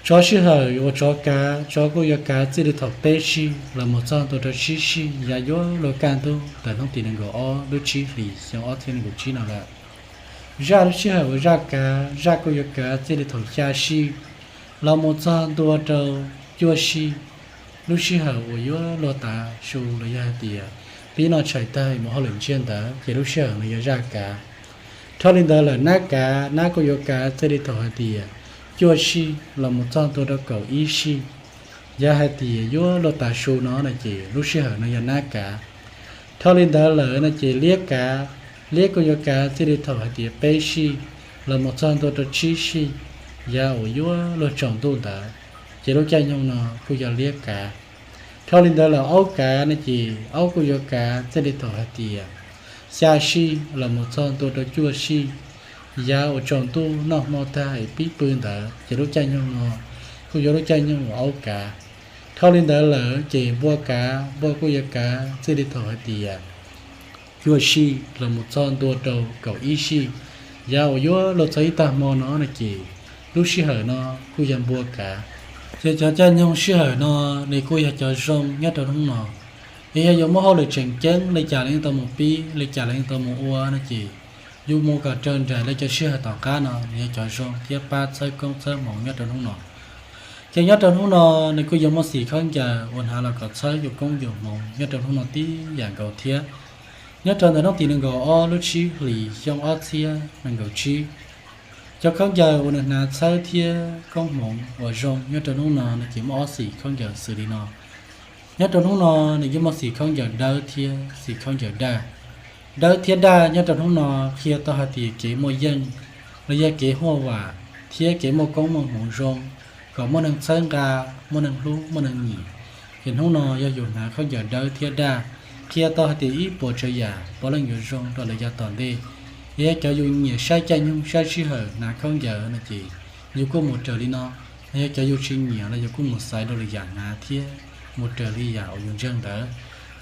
Tsov sij hawm uas tsov kav, tsov kuj yuav kav txij li thaum peb sij los mus txog ntua rau tsib sij, yav yuav luag kaj ntug ntawm hnub tim nees nkaum ob lub tsib hlis xyoo ob txhiab nees nkaum tsib no lawm. Zaj lub sij hawm uas zaj kav, zaj kuj yuav kav txij li thaum xya sij los mus txog ntua rau cuaj sij, lub sij hawm uas yuav luag tav su los yog hais tias pib noj tshais tag mus hauj lwm ntsiag ntawd, ces lub sij hawm no yog zaj kav. Dhau li ntawd lawm, nab kav, nab kuj yuav kav txij li thaum hais tias cuaj sij los mus txog ntua rau kaum ib sij, yog hais tias yuav luag tav su no no ces lub sij hawm no yog nab kav. Dhau li ntawd lawm no ces liab kav, liab kuj yuav kav txij li thaum hais tias peb sij los mus txog ntua rau tsib sij, yav uas yuav luag tsaus ntuj ntawd, ces lub caij nyoog no kuj yog liab kav. Dhau li ntawd lawm, aub kav no ces aub kuj yuav kav txij li thaum hais tias xya sij los mus txog ntua rau cuaj sij, yav uas tsaus ntuj noj hmo tag es pib pw ntawd, ces lub caij nyoog no kuj yuav lub caij nyoog uas aub kav. Dhau li ntawd lawm ces npua kav, npua kuj yuav kav txij li thaum hais tias cuaj sij los mus txog ntua rau kaum ib sij, yav uas yuav luag txog ib tag hmo no no ces lub sij hawm no kuj yog npua kav. Ces cov caij nyoog sij hawm no nws kuj yog cov zoo nyob rau hnub no. Es yog yuav muaj hauj lwm tseem ceeb li cas los yeej tau mus pib, li cas los yeej tau mus ua no ces yus mus kom raws nraim li cov sij hawm tom qab no nws yog cov zoo thiab pab txhawb koob txhawb hmoov nyob rau hnub no. Ces nyob rau hnub no nws kuj yuav muaj xim khaub ncaws uas hnav los kom txhawb yus koob yus hmoov nyob rau hnub no tib yam nkaus thiab. Nyob rau ntawm hnub tim nees nkaum ob lub tsib hlis xyoo ob txhiab nees nkaum tsib, cov khaub ncaws uas nws hnav txhawb thiab koob hmoov uas zoo nyob rau hnub no no ces muaj ob xim khaub ncaws xws li no. Nyob rau hnub no nws yeej muaj xim khaub ncaws dawb thiab xim khaub ncaws daj. Dawb thiab daj nyob rau hnub no qhia tau hais tias kev muaj yeej los yog kev huaj vam thiab kev muaj koob muaj hmoov zoo, kom muaj neeg txhawb nqa, muaj neeg hlub muaj neeg nyiam. Ces hnub no yog yus hnav khaub ncaws dawb thiab daj, qhia tau hais tias ib puas tsav yam puav leej yuav zoo rau lawv yav tom ntej. Yog cov yus nyiam saib caij nyoog saib sij hawm hnav khaub ncaws no ces yus kuj mus raws li no, yog cov yus tsis nyiam los yus kuj mus xaiv dua lwm yam hnav thiab mus raws li yam uas yus ntseeg ntawd.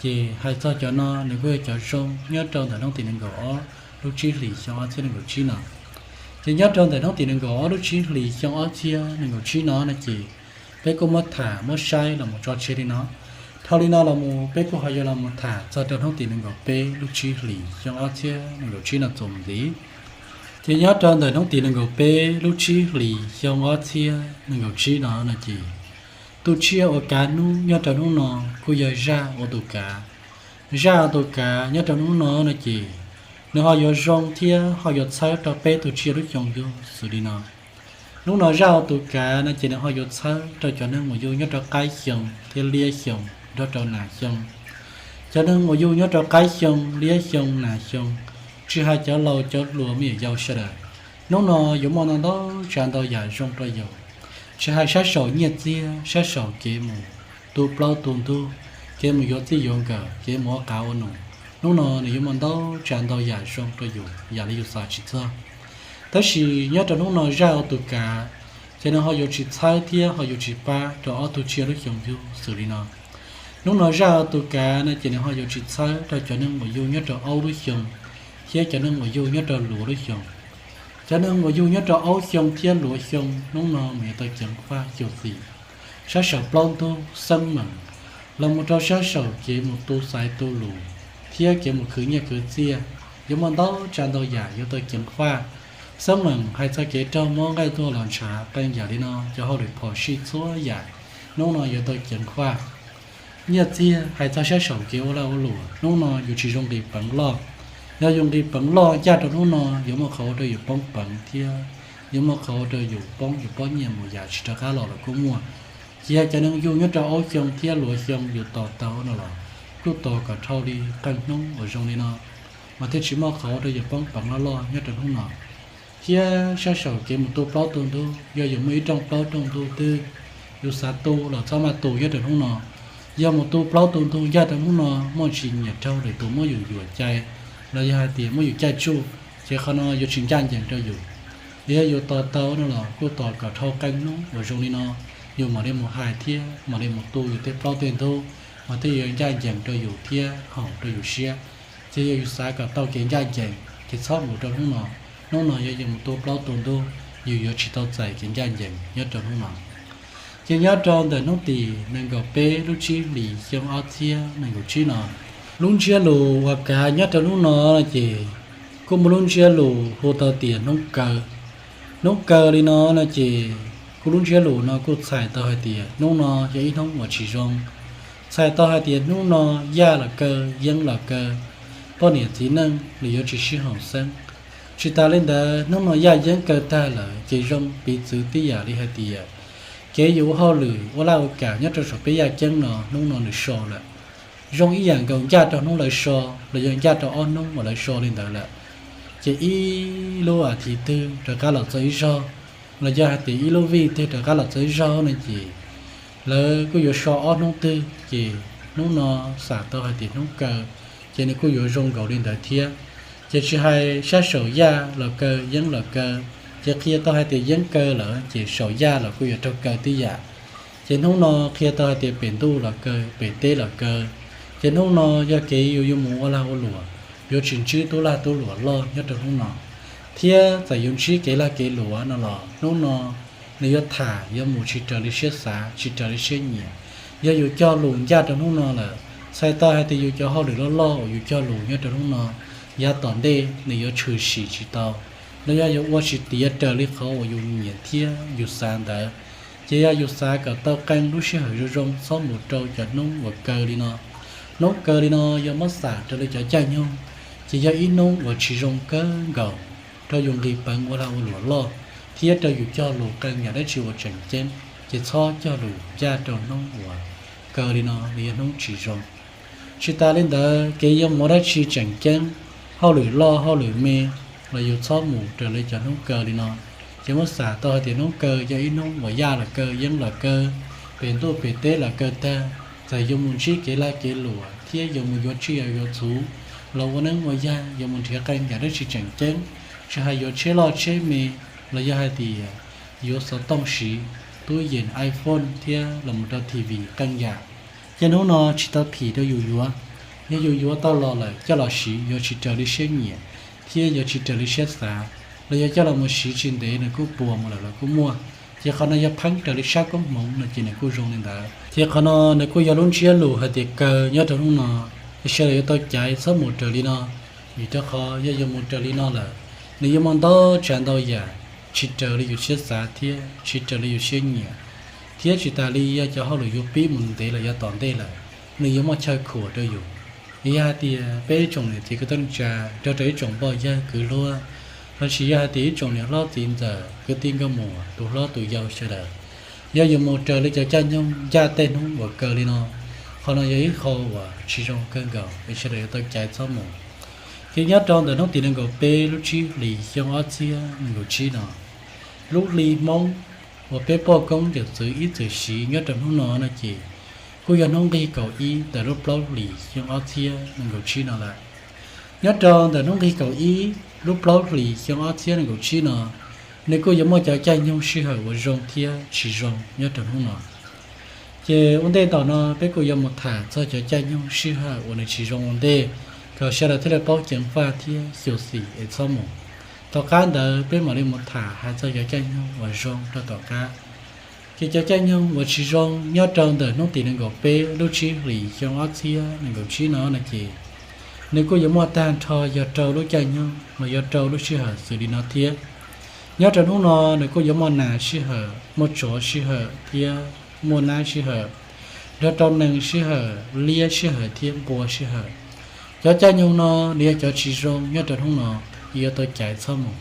Ces hais txog cov no nws kuj yog cov zoo nyob rau ntawm hnub tim nees nkaum ob lub tsib hlis xyoo ob txhiab nees nkaum tsib no. Ces nyob rau ntawm hnub tim nees nkaum ob lub tsib hlis xyoo ob txhiab nees nkaum tsib no no ces peb kuj muab tham muab saib los mus tso tseg li no. Dhau li no los mus peb kuj ho yuav los mus tham txog rau hnub tim nees nkaum peb lub tsib hlis xyoo ob txhiab nees nkaum tsib no txuas mus ntxiv. Ces nyob rau ntawm hnub tim nees nkaum peb lub tsib hlis xyoo ob txhiab nees nkaum tsib no no ces tus tsiaj uas kav hnub nyob rau hnub no kuj yog zaj uas tus kav. Zaj uas tus kav nyob rau hnub no no ces nws ho yuav zoo thiab ho yuav txhawb rau peb tus tsiaj lub xyoo yug xws li no. Hnub no zaj uas tus kav no ces nws ho yuav txhawb rau cov neeg uas yug nyob rau qaib xyoo thiab liab xyoo nrog rau nas xyoo. Cov neeg uas yug nyob rau qaib xyoo, liab xyoo, nas xyoo, tsis hais cov laus cov hluas me nyuam yaus sawv daws, hnub no yuav muaj ntau ntau tsav ntau yam zoo rau yus. Tsis hais sab saum nyiaj txiag, sab saum kev mus tu plaub tu ntug, kev mus yuav txij yuav nkawm, kev mus ua qav ua num, hnub no nws yuav muaj ntau tsav ntau yam zoo rau yus yam li yus xav tsis txog. Tab sis nyob rau hnub no zaj uas tus kav ces nws ho yuav tsis txhawb thiab ho yuav tsis pab rau ob tug tsiaj lub xyoo yug xws li no. Hnub no zaj uas tus kav no ces nws ho yuav tsis txhawb rau cov neeg uas yug nyob rau aub lub xyoo thiab cov neeg uas yug nyob rau luav lub xyoo. Cov neeg uas yug nyob rau aub xyoo thiab luav xyoo hnub no mus yuav tau ceev faj xyuam xim. Sab saum plaub ntug xeeb meem los mus rau sab saum kev mus tu xaiv tu lus thiab kev mus khwv nyiaj khwv txiaj, yuav muaj ntau tsav ntau yam yuav tau ceev faj. Xeeb meem hais txog kev raug mob nqaij tuag los ntshav qee yam li no, cov hauj lwm phom sij txhua yam hnub no yuav tau ceev faj. Nyiaj txiag hais txog sab saum kev ua lag ua luam hnub no yus tsis zoo nqis peev loj. Yog yus nqis peev loj ncaj rau hnub no yuav muaj qhov ua rau yus poob peev thiab yuav muaj qhov ua rau yus poob yus pob nyiaj mus yam tsis rov qab los los kuj muaj. Ces yog cov neeg yug nyob rau aub xyoo thiab luav xyoo yus tos tau no los kuj tos kom dhau li qee hnub uas zoo li no mas thiaj tsis muaj qhov ua rau yus poob peev loj loj nyob rau hnub no. Thiab sab saum kev mus tu plaub tu ntug, yog yus muaj ib rooj plaub rooj ntug twg yus xav tu los txhob maj tu nyob rau hnub no. Yog mus tu plaub tu ntug ncaj rau hnub no muaj tsis nyiam raug lwm tus muab yus yuam cai los yog hais tias muab yus caij tsuj, ces qhov no yuav tsis ncaj ncees rau yus. Yog yus tos tau no los kuj tos kom dhau qee hnub uas zoo li no, yus mam li mus hais thiab mam li mus tu yus tej plaub tej ntug, mas thiaj yuav ncaj ncees rau yus thiab haum rau yus siab. Ces yog yus xav kom tau kev ncaj ncees ces txhob mus rau hnub no. Hnub no yog yus mus tu plaub tu ntug, yus yuav tsis tau txais kev ncaj ncees nyob rau hnub no. Ces nyob rau ntawm hnub tim nees nkaum peb lub tsib hlis xyoo ob txhiab nees nkaum tsib no, lub ntsiab lus uas kav nyob rau hnub no no ces kuj muaj lub ntsiab lus hu tau tias hnub kaw. Hnub kaw li no no ces kuj lub ntsiab lus no kuj txhais tau hais tias hnub no yog ib hnub uas tsis zoo. Txhais tau hais tias hnub no yaj los kaw, yeeb los kaw, poj niam txiv neej los yuav tsis sib haum xeeb. Tsis tas li ntawd hnub no yaj yeeb kaw tag lawm ces zoo piv txwv tib yam li hais tias kev yus ua hauj lwm ua laj ua kam nyob rau saum peb yaj ceeb no hnub no nws so lawm. Zoo ib yam nkaus ncaj rau hnub lawv so los yog ncaj rau ob hnub uas lawv so li ntawd lawm. Ces ib lub as thiv twg rov qab los txog ib zaug, los yog hais tias ib lub vij twg rov qab los txog ib zaug no ces lawv kuj yuav so ob hnub twg, ces hnub no xam tau hais tias hnub kaw, ces nws kuj yuav zoo nkaus li ntawd thiab. Ces tsis hais sab saum yaj los kaw, yeeb los kaw, ces qhia tau hais tias yeeb kaw lawm ces saum yaj los kuj yuav raug kaw tib yam. Ces hnub no qhia tau hais tias pem ntuj los kaw, pem teb los kaw. Ces hnub no yog kev yus yuav mus ua lag ua luam, yuav tsis ntsib tub lag tub luam loj nyob rau hnub no. Thiab txawm yus ntsib kev lag kev luam no los hnub no nws yuav tham yuav mus tsis raws li siab xav, tsis raws li siab nyiam. Yog yus cog lus ncaj rau hnub no lawm, txhais tau hais tias yus cov hauj lwm loj loj uas yus cog lus nyob rau hnub no, yav tom ntej nws yuav tshwm sim tsis tau, los yog yuav ua tsis tiav raws li qhov uas yus nyiam thiab yus xav ntawd. Ces yog yus xav kom tau qee lub sij hawm zoo zoo txhob mus rau cov hnub uas kaw li no. Hnub kaw li no yog muab xam raws li cov caij nyoog, ces yog ib hnub uas tsis zoo kawg nkaus rau yus nqis peev ua lag ua luam loj, thiab rau yus cog lus qee yam dab tsi uas tseem ceeb, ces txhob cog lus ncaj rau hnub uas kaw li no, nws yog hnub tsis zoo. Tsis tas li ntawd, kev yuav mus ua dab tsi tseem ceeb, hauj lwm loj hauj lwm me, los yus txhob mus raws li cov hnub kaw li no. Ces muab xam tau hais tias hnub kaw yog ib hnub uas yaj los kaw, yeeb los kaw, pem ntuj pem teb los kaw tag. Txawm yuav mus ntsib kev lag kev luam thiab yuav mus yuav tsiaj yuav txhu, los ua neeb ua yaig, yuav mus nrhiav qee yam dab tsi tseem ceeb, tsis hais yuav tsheb loj tsheb me, los yog hais tias yuav xov tooj siv, tub yees, iPhone thiab los mus rau T V qee yam. Ces hnub no tsis tau phim rau yus yuav. Yog yus yuav tau los lawm coj los siv yuav tsis raws li siab nyiam thiab yuav tsis raws li siab xav, los yog coj los mus siv tsis ntev nws kuj puas mus lawm los kuj muaj. Ces qhov no yog pheeb raws li sab koob hmoov no ces nws kuj zoo li ntawd. Ces qhov no nws kuj yog lub ntsiab lus hais tias kaw nyob rau hnub no, sawv daws yuav tau caiv txhob mus raws li no, vim rau qhov yog yuav mus raws li no lawm, nws yuav muaj ntau tsav ntau yam tsis raws li yus siab xav thiab tsis raws li yus siab nyiam, thiab tsis tas li yog cov hauj lwm yuav pib mus ntev los yav tom ntej lawm, nws yuav muaj chaw khuam rau yus. Yog hais tias peb ib tsoom niam txiv kwv tij neej tsa nrog rau ib tsoom pog yawg kwv luag, los sis yog hais tias ib tsoom niam hlob txiv ntxawm kwv tij nkauj muam tus hlob tus yau sawv daws, yog yuav mus raws li cov caij nyoog ncaj tej hnub uas kaw li no, qhov no yog ib qho uas tsis zoo kawg nkaus es sawv daws yuav tau caiv txhob mus. Ces nyob rau ntawm hnub tim nees nkaum peb lub tsib hlis xyoo ob txhiab nees nkaum tsib no, lub hli Hmoob uas peb poj koob yawm txwv ib txwm siv nyob rau hnub no no ces kuj yog hnub nqig kaum ib ntawm lub plaub hlis xyoo ob txhiab nees nkaum tsib no lawm. Nyob rau ntawm hnub nqig kaum ib lub plaub hlis xyoo ob txhiab nees nkaum tsib no, nws kuj yuav muaj cov caij nyoog sij hawm uas zoo thiab tsis zoo nyob rau hnub no. Ces ua ntej ntawm no peb kuj yuav mus tham txog cov caij nyoog sij hawm uas nws tsis zoo ua ntej, kom sawv daws thiaj li paub ceev faj thiab xyuam xim es txhob mus. Tom qab ntawd peb mam li mus tham hais txog cov caij nyoog uas zoo rau tom qab. Ces cov caij nyoog uas tsis zoo nyob rau ntawm hnub tim nees nkaum peb lub tsib hlis xyoo ob txhiab nees nkaum tsib no no ces nws kuj yuav muaj tag nrho yog rau lub caij nyoog los yog rau lub sij hawm xws li no thiab. Nyob rau hnub no nws kuj yuav muaj nas sij hawm, muaj tsov sij hawm thiab muaj nab sij hawm, nrog rau nees sij hawm, liab sij hawm thiab npua sij hawm. Cov caij nyoog no nws yog cov tsis zoo nyob rau hnub no, yuav tau caiv txhob mus.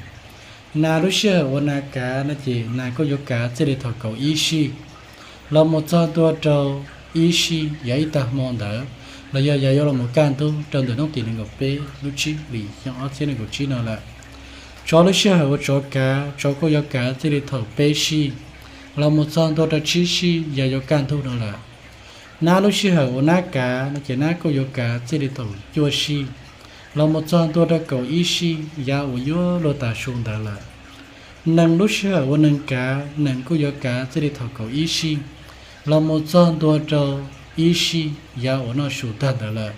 Nas lub sij hawm uas nas kav no ces nas kuj yuav kav txij li thaum kaum ib sij los mus txog ntua rau ib sij yav ib tag hmo ntawd, los yog yav yuav los mus kaj ntug rau ntawm hnub tim nees nkaum peb lub tsib hlis xyoo ob txhiab nees nkaum tsib no lawm. Tsov lub sij hawm uas tsov kav, tsov kuj yuav kav txij li thaum peb sij los mus txog ntua rau tsib sij yav yuav kaj ntug no lawm. Nab lub sij hawm uas nab kav no ces nab kuj yuav kav txij li thaum cuaj sij los mus txog ntua rau kaum ib sij yav uas yuav luag tas su ntawd lawm. Nees lub sij hawm uas nees kav, nees kuj yuav kav txij li thaum kaum ib sij los mus txog ntua rau ib sij yav uas noj su tag ntawd lawm,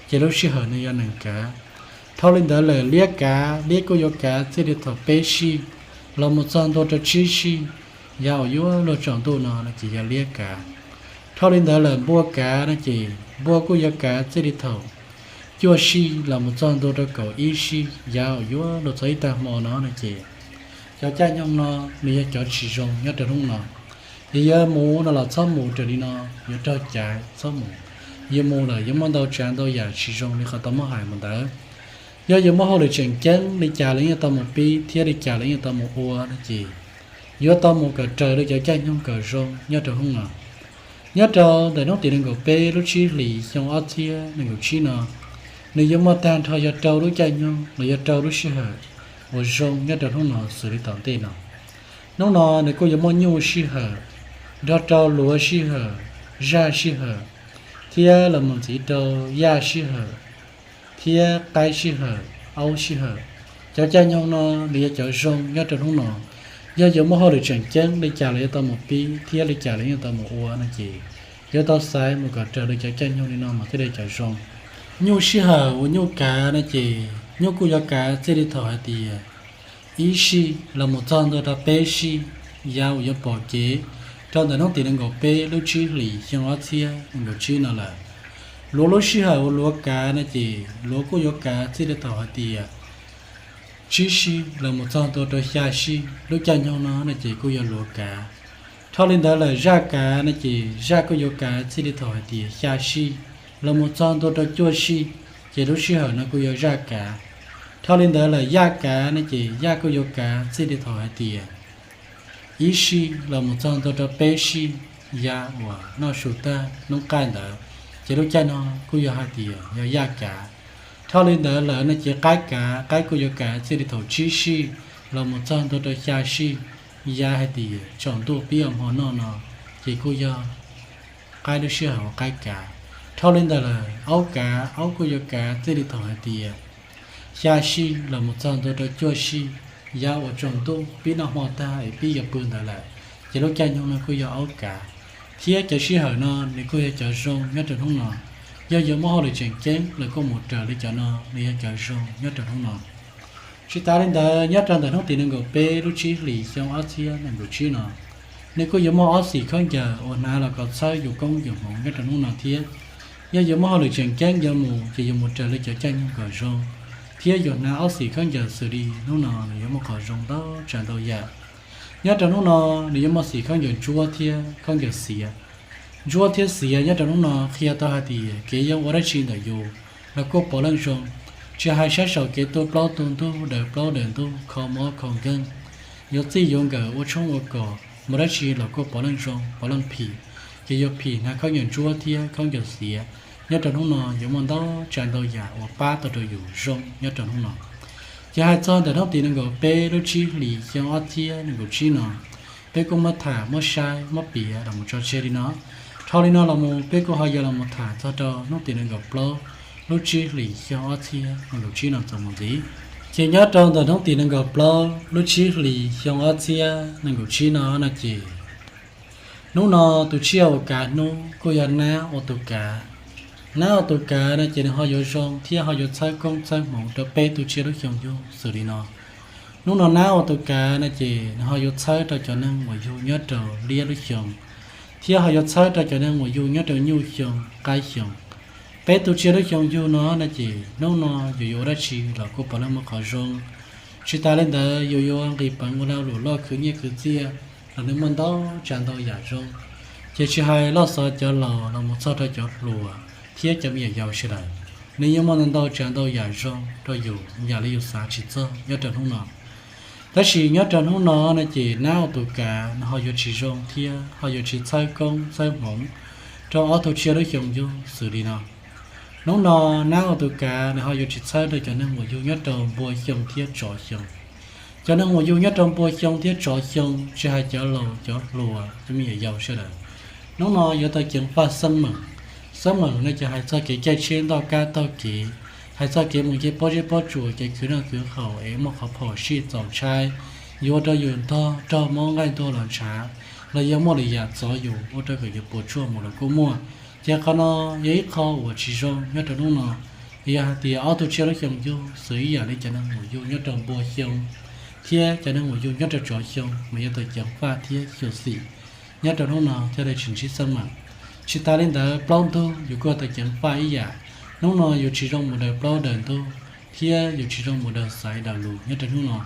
ces lub sij hawm no yog nees kav. Dhau li ntawd lawm liab kav, liab kuj yuav kav txij li thaum peb sij los mus txog ntua rau tsib sij yav uas yuav luag tsaus ntuj no no ces yog liab kav. Dhau li ntawd lawm npua kav no ces npua kuj yuav kav txij li thaum cuaj sij los mus txog ntua rau kaum ib sij yav uas yuav luag txog ib tag hmo no no ces cov caij nyoog no nws yog cov tsis zoo nyob rau hnub no. Yog yuav mus no los txhob mus raws li no, yuav raug caiv txhob mus. Yuav mus lawm yuav muaj ntau tsav ntau yam tsis zoo li qhov tau muab hais mus ntawd. Yog yuav muaj hauj lwm tseem ceeb li cas los yeej tau mus pib thiab li cas los yeej tau mus ua no ces yuav tau mus kom raws li cov caij nyoog kom zoo nyob rau hnub no. Nyob rau ntawm hnub tim nees nkaum peb lub tsib hlis xyoo ob txhiab nees nkaum tsib no, nws yuav muaj tag nrho yog rau lub caij nyoog los yog rau lub sij hawm uas zoo nyob rau hnub no xws li tom ntej no. Hnub no nws kuj yuav muaj nyuj sij hawm, nrog rau luav sij hawm, zaj sij hawm, thiab los mus ntxiv rau yaj sij hawm thiab qaib sij hawm, aub sij hawm. Cov caij nyoog no nws yog cov zoo nyob rau hnub no. Yog yuav muaj hauj lwm tseem ceeb li cas los yuav tau mus pib thiab li cas los yeej tau mus ua no ces yuav tau xaiv mus kom raws li cov caij nyoog li no mas thiaj li cov zoo. Nyuj sij hawm uas nyuj kav no ces nyuj kuj yuav kav txij li thaum hais tias ib sij los mus txog ntua rau peb sij yav uas yuav pom kev rau ntawm hnub tim nees nkaum peb lub tsib hlis xyoo ob txhiab nees nkaum tsib no lawm. Luav lub sij hawm uas luav kav no ces luav kuj yuav kav txij li thaum hais tias tsib sij los mus txog ntua rau xya sij, lub caij nyoog no no ces kuj yog luav kav. Dhau li ntawd lawm zaj kav no ces zaj kuj yuav kav txij li thaum hais tias xya sij los mus txog ntua rau cuaj sij, ces lub sij hawm no kuj yog zaj kav. Dhau li ntawd lawm yaj kav no ces yaj kuj yuav kav txij li thaum hais tias ib sij los mus txog ntua rau peb sij yav uas noj su tag hnub qaij ntawd, ces lub caij no kuj yog hais tias yog yaj kav. Dhau li ntawd lawm no ces qaib kav, qaib kuj yuav kav txij li thaum tsib sij los mus txog ntua rau xya sij yav hais tias tsaus ntuj pib ua hmo noj no, ces kuj yog qaib lub sij hawm uas qaib kav. Dhau li ntawd lawm aub kav, aub kuj yuav kav txij li thaum hais tias xya sij los mus txog ntua rau cuaj sij yav uas tsaus ntuj pib noj hmo tag es pib yuav pw ntawd lawm, ces lub caij nyoog no kuj yog aub kav. Thiab cov sij hawm no nws kuj yog cov zoo nyob rau hnub no. Yog yuav muaj hauj lwm tseem ceeb los kuj mus raws li cov no nws yog cov zoo nyob rau hnub no. Tsis tas li ntawd nyob rau ntawm hnub tim nees nkaum peb lub tsib hlis xyoo ob txhiab nees nkaum tsib no, Nej kuj yuav muaj ob xim khaub ncaws uas hnav los kom txhawb yus koob yus hmoov nyob rau hnub no thiab. Yog yuav muaj hauj lwm tseem ceeb yuav mus ces yuav mus raws li cov caij nyoog kom zoo, thiab yuav hnav ob xim khaub ncaws xws li hnub no nws yuav muaj qhov zoo ntau tsav ntau yam. Nyob rau hnub no, nws yuav muaj xim khaub ncaws ntsuab thiab khaub ncaws xiav. Ntsuab thiab xiav nyob rau hnub no qhia tau hais tias kev yuav ua dab tsi ntawm yus los kuj puav leej zoo, tsis hais sab saum kev tu plaub tu ntug, daws plaub daws ntug, kho mob kho nkeeg, yuav txij yuav nkawm, ua tshoob ua kos, mus dab tsi los kuj puav leej zoo puav leej phim. Ces yuav phim hnav khaub ncaws ntsuab thiab khaub ncaws xiav. Nyob rau hnub no yuav muaj ntau tsav ntau yam uas pab tau rau yus zoo nyob rau hnub no. Ces hais txog ntawm hnub tim nees nkaum peb lub tsib hlis xyoo ob txhiab nees nkaum tsib no, peb kuj muab tham muab saib muab piav los mus tso tseg li no. Dhau li no los mus peb kuj ho yuav los mus tham txog rau hnub tim nees nkaum plaub lub tsib hlis xyoo ob txhiab nees nkaum tsib no txuas mus ntxiv. Ces nyob rau ntawm hnub tim nees nkaum plaub lub tsib hlis xyoo ob txhiab nees nkaum tsib no no ces, hnub no tus tsiaj uas kav hnub kuj yog nab ua tus kav. Nab ua tus kav no ces nws ho yuav zoo thiab ho yuav txhawb koob txhawb hmoov rau peb tus tsiaj lub xyoo yug xws li no. Hnub no nab ua tus kav no ces nws ho yuav txhawb rau cov neeg uas yug nyob rau liab lub xyoo, thiab ho yuav txhawb rau cov neeg uas yug nyob rau nyuj xyoo qaib xyoo. Peb tus tsiaj lub xyoo yug no no ces hnub no yus yuav ua dab tsi los kuj puav leej muaj qhov zoo. Tsis tas li ntawd yus yuav nqis peev ua lag luam loj khwv nyiaj khwv txiaj los nws muaj ntau tsav ntau yam zoo. Ces tsis hais loj xov cov laus los mus txog rau cov hluas thiab cov me nyuam yaus sawv daws, nws yeej muaj ntau ntau tsav ntau yam zoo rau yus yam li yus xav tsis txog nyob rau hnub no. Tab sis nyob rau hnub no no ces nab ua tus kav nws ho yuav tsis zoo thiab ho yuav tsis txhawb koob txhawb hmoov rau ob tug tsiaj lub xyoo yug xws li no. Hnub no nab ua tus kav nws ho yuav tsis txhawb rau cov neeg uas yug nyob rau npua xyoo thiab tsov xyoo. Cov neeg uas yug nyob rau npua xyoo thiab tsov xyoo, tsis hais cov laus cov hluas cov me nyuam yaus sawv daws, hnub no yuav tau ceev faj xeeb meem. Xeeb meem no ces hais txog kev caij tsheb ntoj kab taug kev, hais txog kev mus nce pob zeb pob tsuas, kev khwv noj khwv haus es muaj qhov phom sij txaus ntshai, yuav ua rau yus ntog raug mob nqaij ntuag los ntshav, los yog muaj lwm yam txov yus ua rau kom yus puas tsuaj mus los kuj muaj. Ces qhov no yog ib qho uas tsis zoo nyob rau hnub no. Yog hais tias ob tug tsiaj lub xyoo yug xws ib yam li cov neeg uas yug nyob rau npua xyoo thiab cov neeg uas yug nyob rau tsov xyoo mas yuav tau ceev faj thiab xyuam xim nyob rau hnub no thiaj li tsis ntsib xeeb meem. Tsis tas li ntawd plaub ntug yus kuj tau ceev faj ib yam. Hnub no yus tsis zoo mus daws plaub daws ntug thiab yus tsis zoo mus daws xaiv daws lus nyob rau hnub no.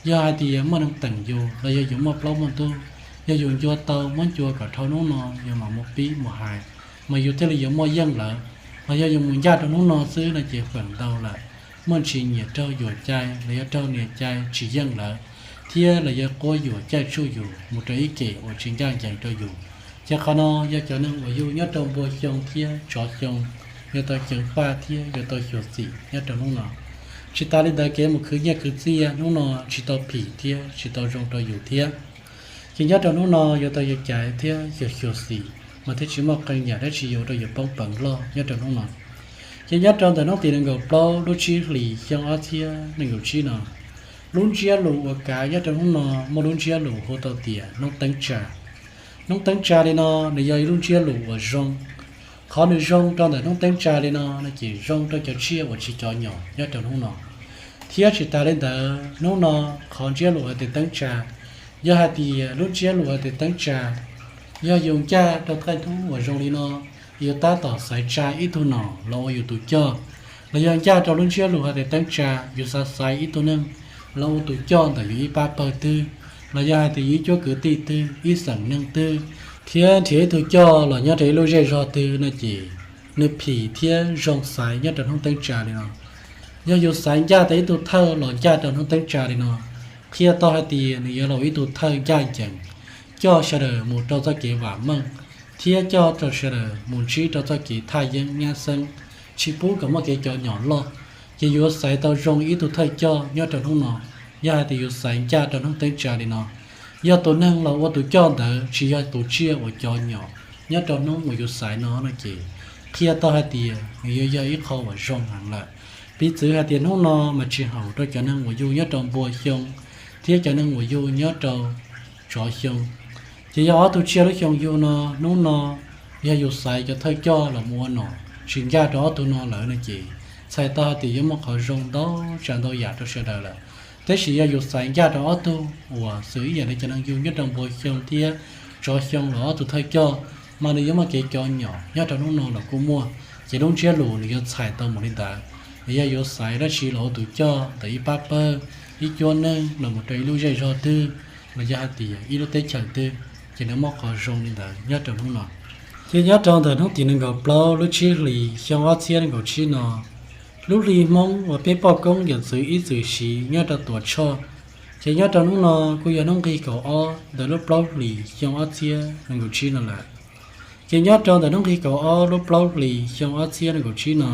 Yog hais tias muaj neeg teem yus los yog yus muaj plaub muaj ntug, yog yus ncua tau muab ncua kom dhau hnub no yus mam mus pib mus hais, mas yus thiaj li yuav muaj yeej lawm. Mas yog yus mus ncaj rau hnub no xwb no ces feem ntau lawm, muaj ntsis nyiam raug yuam cai los yog raug nias cai tsis yeej lawm, thiab los yog quab yuam caij tsuj yus mus rau ib kem uas tsis ncaj ncees rau yus. Ces qhov no yog cov neeg uas yug nyob rau npua xyoo thiab tsov xyoo yuav tau ceev faj thiab yuav tau xyuam xim nyob rau hnub no. Tsis tas li ntawd kev mus khwv nyiaj khwv txiaj hnub no tsis tau phim thiab tsis tau zoo rau yus thiab. Ces nyob rau hnub no yuav tau yog caiv thiab yog xyuam xim mas thiaj tsis muaj qee yam dab tsi yuav ua rau yus poob peev loj nyob rau hnub no. Ces nyob rau ntawm hnub tim nees nkaum plaub lub tsib hlis xyoo ob txhiab nees nkaum tsib no, lub ntsiab lus uas kav nyob rau hnub no muaj lub ntsiab lus hu tau tias hnub teeb tsa. Hnub teeb tsa li no nws yog ib lub ntsiab lus uas zoo. Qhov nws zoo rau ntawm hnub teeb tsa li no no ces zoo rau cov tsiaj uas tsis cov nyom nyob rau hnub no. Thiab tsis tas li ntawd hnub no qhov ntsiab lus hais tias teeb tsa, yog hais tias lub ntsiab lus hais tias teeb tsa, yog yus ncaj rau thaij hnub uas zoo li no, yus tab tom xaiv tsa ib tug nom los ua yus tus coj, los yog ncaj rau lub ntsiab lus hais tias teeb tsa yus xav xaiv ib tug neeg los ua tus coj ntawm yus ib pab pawg twg, los yog hais tias yus ib cuab kwv tij twg ib xeem neeg twg, thiab nrhiav ib tug coj los nyob rau ib lub zej zog twg no ces nws phim thiab zoo xaiv nyob rau hnub teeb tsa li no. Yog yus xaiv ncaj tau ib tug thawj los ncaj rau hnub teeb tsa li no, qhia tau hais tias nws yuav los ib tug thawj ncaj ncees, coj sawv daws mus rau txoj kev vam meej, thiab coj rau sawv daws mus ntsib rau txoj kev thaj yeeb nyab xeeb, tsis pub kom muaj kev cov nyom loj. Ces yuav xaiv tau zoo ib tug thawj coj nyob rau hnub no. Yog hais tias yus xaiv ncaj rau hnub teeb tsa li no, yog tus neeg los ua tus coj ntawd tsis yog tus tsiaj uas cov nyom nyob rau hnub uas yus xaiv no no ces qhia tau hais tias nws yuav yog ib qho uas zoo heev lawm. Piv txwv hais tias hnub no mas tsis haum rau cov neeg uas yug nyob rau npua xyoo thiab cov neeg uas yug nyob rau tsov xyoo. Ces yog ob tug tsiaj lub xyoo yug no, hnub no yog yus xaiv cov thawj coj los mus ua nom tsis ncaj rau ob tug no lawm no ces txhais tau hais tias yuav muaj qhov zoo ntau tsav ntau yam rau sawv daws lawm. Tab sis yog yus xaiv ncaj rau ob tug uas xws ib yam li cov neeg yug nyob rau npua xyoo thiab tsov xyoo los ob tug thawj coj, mas nws yuav muaj kev cov nyom nyob rau hnub no los kuj muaj. Ces lub ntsiab lus nws yuav txhais tau mus li ntawd, nws yog yuav xaiv dab tsi los ua tus coj ntawm ib pab pawg, ib cuab neeg los mus rau ib lub zej zog twg, los yog hais tias ib lub teb chaws twg, ces nws muaj qhov zoo li ntawd nyob rau hnub no. Ces nyob rau ntawm hnub tim nees nkaum plaub lub tsib hlis xyoo ob txhiab nees nkaum tsib no, lub hli Hmoob uas peb poj koob yawm txwv ib txwm siv nyob rau Tuam Tshoj, ces nyob rau hnub no kuj yog hnub nqig kaum ob ntawm lub plaub hlis xyoo ob txhiab nees nkaum tsib no lawm. Ces nyob rau ntawm hnub nqig kaum ob lub plaub hlis xyoo ob txhiab nees nkaum tsib no,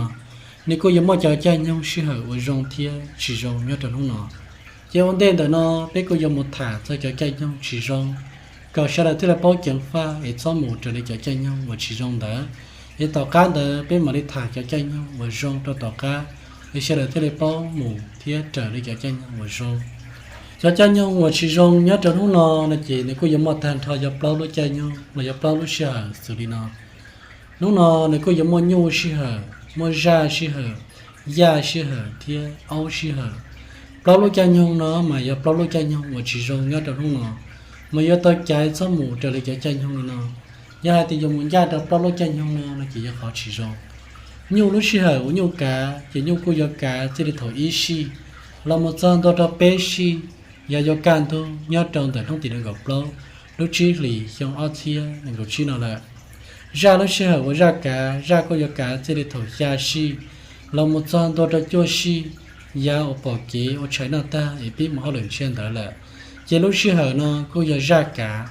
nws kuj yuav muaj cov caij nyoog sij hawm uas zoo thiab tsis zoo nyob rau hnub no. Ces ua ntej ntawm no peb kuj yuav mus tham txog cov caij nyoog tsis zoo, kom sawv daws thiaj li paub ceev faj es txhob mus raws li cov caij nyoog uas tsis zoo ntawd. Es tom qab ntawd peb mam li tham cov caij nyoog uas zoo rau tom qab, es sawv daws thiaj li paub mus thiab raws li cov caij nyoog uas zoo. Cov caij nyoog uas tsis zoo nyob rau hnub no no ces nws kuj yuav muaj tag nrho yog plaub lub caij nyoog los yog plaub lub sij hawm xws li no. Hnub no nws kuj yuav muaj nyuj sij hawm, muaj zaj sij hawm, yaj sij hawm thiab aub sij hawm. Plaub lub caij nyoog no mas yog plaub lub caij nyoog uas tsis zoo nyob rau hnub no, mas yuav tau caiv txhob mus raws li cov caij nyoog li no. Yog hais tias yuav mus ncaj rau plaub lub caij nyoog no no ces yog qhov tsis zoo. Nyuj lub sij hawm uas nyuj kav ces nyuj kuj yuav kav txij li thaum ib sij los mus txog ntua rau peb sij, yog yuav kaj ntug nyob rau ntawm hnub tim nees nkaum plaub lub tsib hlis xyoo ob txhiab nees nkaum tsib no lawm. Zaj lub sij hawm uas zaj kav, zaj kuj yuav kav txij li thaum xya sij los mus txog ntua rau cuaj sij, yav uas pom kev ua tshais noj tag es pib mus hauj lwm ntsia ntawd lawm, ces lub sij hawm no kuj yog zaj kav.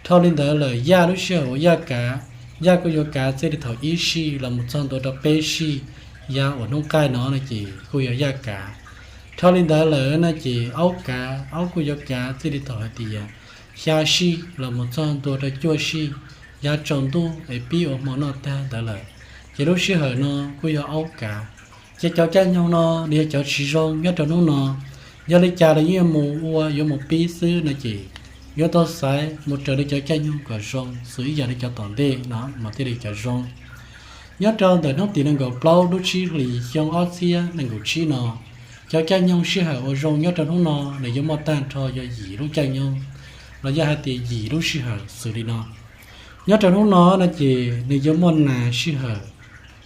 Dhau li ntawd lawm yaj lub sij hawm uas yaj kav, yaj kuj yuav kav txij li thaum ib sij los mus txog ntua rau peb sij, yav uas hnub qaij no no ces kuj yog yaj kav. Dhau li ntawd lawm no ces aub kav, aub kuj yuav kav txij li thaum hais tias xya sij los mus txog ntua rau cuaj sij, yav tsaus ntuj es pib ua hmo noj tag ntawd lawm, ces lub sij hawm no kuj yog aub kav. Ces cov caij nyoog no nws yog cov tsis zoo nyob rau hnub no. Yog li cas los yeej yuav mus ua, yuav mus pib xwb no ces yuav tau xaiv mus raws li cov caij nyoog kom zoo xws ib yam li cov tom ntej no mas thiaj li cov zoo. Nyob rau ntawm hnub tim nees nkaum plaub lub tsib hlis xyoo ob txhiab nees nkaum tsib no, cov caij nyoog sij hawm uas zoo nyob rau hnub no nws yuav muaj tag nrho yog yim lub caij nyoog, los yog hais tias yim lub sij hawm xws li no. Nyob rau hnub no no ces nws yuav muaj nas sij hawm,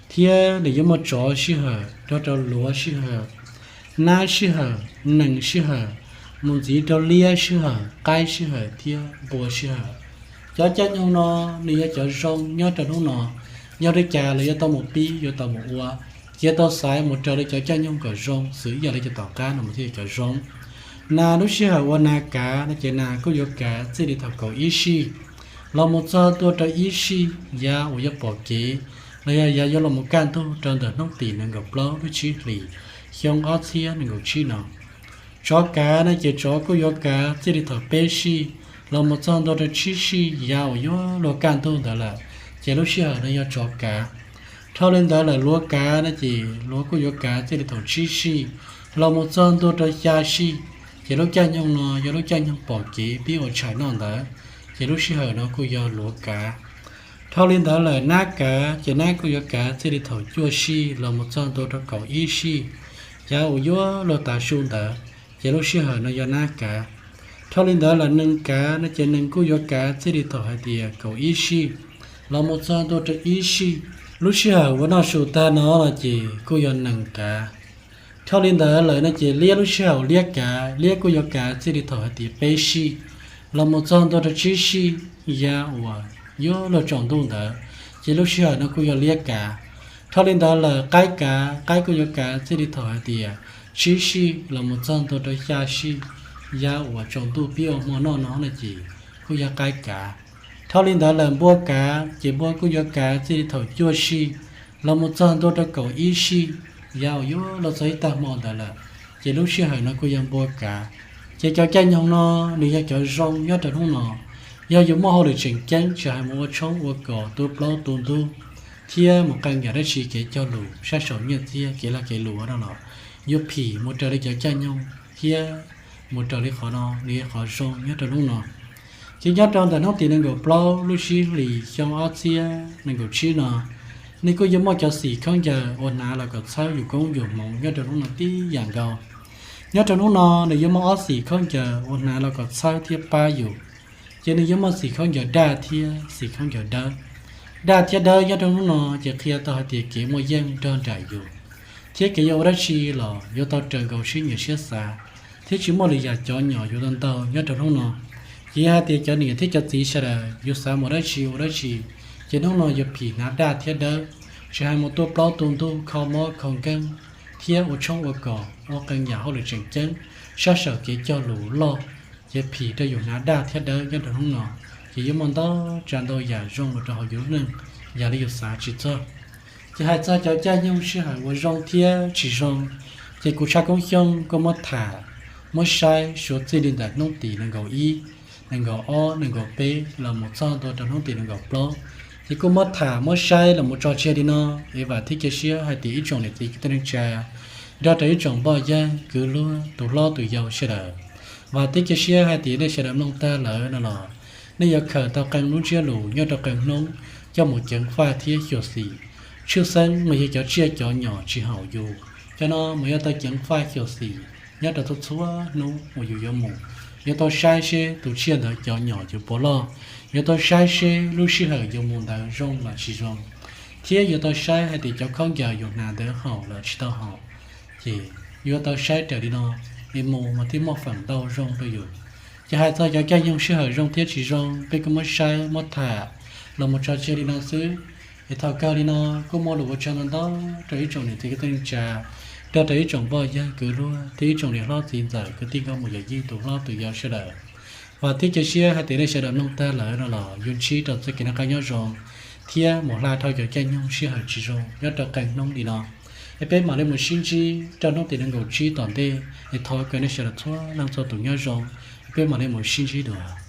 thiab nws yuav muaj tsov sij hawm, rov rau luav sij hawm, nab sij hawm, nees sij hawm, mus ntxiv rau liab sij hawm, qaib sij hawm thiab npua sij hawm. Cov caij nyoog no nws yog cov zoo nyob rau hnub no. Yog li cas los yuav tau mus pib, yuav tau mus ua, ces yuav tau xaiv mus raws li cov caij nyoog kom zoo xws ib yam li cov tom qab no mas thiaj yog cov zoo. Nas lub sij hawm uas nas kav no ces nas kuj yuav kav txij li thaum kaum ib sij los mus txog ntua rau ib sij, yav uas yuav pom kev los yog yav yuav los mus kaj ntug rau ntawm hnub tim nees nkaum plaub lub tsib hlis xyoo ob txhiab nees nkaum tsib no. Tsov kav no ces tsov kuj yuav kav txij li thaum peb sij los mus txog ntua rau tsib sij, yav uas yuav luag kaj ntug ntawd lawm, ces lub sij hawm no yog tsov kav. Dhau li ntawd lawm luav kav no ces luav kuj yuav kav txij li thaum tsib sij los mus txog ntua rau xya sij, ces lub caij nyoog no yog lub caij nyoog pom kev pib ua tshais noj ntawd, ces lub sij hawm no kuj yog luav kav. Dhau li ntawd lawm nab kav ces nab kuj yuav kav txij li thaum cuaj sij los mus txog ntua rau kaum ib sij, yav uas yuav luag tav su ntawd, ces lub sij hawm no yog nab kav. Dhau li ntawd lawm nees kav no ces nees kuj yuav kav txij li thaum hais tias kaum ib sij los mus txog ntua rau ib sij, lub sij hawm uas noj su tag no no ces kuj yog nees kav. Dhau li ntawd lawm no ces liab lub sij hawm liab kav, liab kuj yuav kav txij li thaum hais tias peb sij los mus txog ntua rau tsib sij, yav uas yuav luag tsaus ntuj ntawd, ces lub sij hawm no kuj yog liab kav. Dhau li ntawd lawm qaib kav, qaib kuj yuav kav txij li thaum hais tias tsib sij los mus txog ntua rau xya sij, yav uas tsaus ntuj pib ua hmo noj no no ces kuj yog qaib kav. Dhau li ntawd lawm npua kav, ces npua kuj yuav kav txij li thaum cuaj sij los mus txog ntua rau kaum ib sij, yav uas yuav luag txog ib tag hmo ntawd lawm, ces lub sij hawm no kuj yog npua kav. Ces cov caij nyoog no nws yog cov zoo nyob rau hnub no. Yog yus muaj hauj lwm tseem ceeb tsis hais mus ua tshoob ua kos, tu plaub tu ntug, thiab mus qee yam dab tsi kev cog lus, sab saum nyiaj txiag, kev lag kev luam no los yuav phim mus raws li cov caij nyoog thiab mus raws li qhov no, nws yog qhov zoo nyob rau hnub no. Ces nyob rau ntawm hnub tim nees nkaum plaub lub tsib hlis xyoo ob txhiab nees nkaum tsib no, nws kuj yuav muaj cov xim khaub ncaws uas hnav los kom txhawb yus koob yus hmoov nyob rau hnub no tib yam nkaus. Nyob rau hnub no nws yuav muaj ob xim khaub ncaws uas hnav los kom txhawb thiab pab yus. ces nws yuav muaj xim khaub ncaws daj thiab xim khaub ncaws dawb. Daj thiab dawb nyob rau hnub no ces qhia tau hais tias kev muaj yeej nrog nraim yus, thiab kev yuav ua dab tsi los yuav tau raws nkaus siab nyiam siab xav, thiab tsis muaj lwm yam cov nyom yuav tau ntau nyob rau hnub no. Ces yog hais tias cov niam thiab cov txiv sawv daws yus xav mus dab tsi ua dab tsi, ces hnub no yuav phim hnav daj thiab dawb, tsis hais mus tuaj plaub tu ntug, kho mob kho nkeeb, thiab ua tshoob ua kos, ua qee yam hauj lwm tseem ceeb, sab sawm kev cog lus loj, ces phim rau yus hnav daj thiab dawb nyob rau hnub no, ces yuav muaj ntau tsav ntau yam zoo los rau hauv yus lub neej, yam li yus xav tsis txog. Ces hais txog cov caij nyoog sij hawm uas zoo thiab tsis zoo, ces kuv Tshaj Koob Xyooj kuj muab tham, muab saib suav txij li ntawm hnub tim nees nkaum ib, nees nkaum ob, nees nkaum peb los mus txog ntua rau hnub tim nees nkaum plaub, ces kuj muab tham muab saib los mus tso tseg li no. Es vam thiab cia siab hais tias ib tsoom niam txiv kwv tij neej tsa, nrog rau ib tsoom poj yawg kwv luag tus hlob tus yau sawv daws, vam thiab cia siab hais tias nej sawv daws mloog tag lawm no los nej yuav khaws tau qee lub ntsiab lus nyob rau qee hnub coj mus ceev faj thiab xyuam xim. Tshwj xeeb mas yog cov tsiaj cov nyom tsis haum yus, cov no mas yuav tau ceev faj xyuam xim nyob rau txhua txhua hnub uas yus yuav mus. Yuav tau saib seb tus tsiaj ntawd cov nyom yuav puas loj, yuav tau saib seb lub sij hawm yus mus ntawd zoo los tsis zoo, thiab yuav tau saib hais tias cov khaub ncaws yus hnav ntawd haum los tsis tau haum. Ces yuav tau saib raws li no, es mus mas thiaj muaj feem ntau zoo rau yus. Ces hais txog cov caij nyoog sij hawm zoo thiab tsis zoo peb kuj muab saib muab tham los mus tso tseg li no xwb. Es thaum kawg li no kuj muaj lus ua tsaug ntau ntau rau ib tsoom niam txiv kwv tij neej tsa, nrog rau ib tsoom poj yawg kwv luag thiab ib tsoom niam hlob txiv ntxawm kwv tij nkauj muam yawm yij tus hlob tus yau sawv daws. Vam thiab cia siab hais tias nej sawv daws mloog tag lawm no los yuav ntsib rau txoj kev noj qab nyob zoo thiab mus hla dhau cov caij nyoog sij hawm tsis zoo nyob rau qee hnub li no. Es peb mam li mus sib ntsib rau hnub tim nees nkaum tsib tom ntej. Es thov kom nej sawv daws txhua leej txhua tus nyob zoo, es peb mam li mus sib ntsib dua.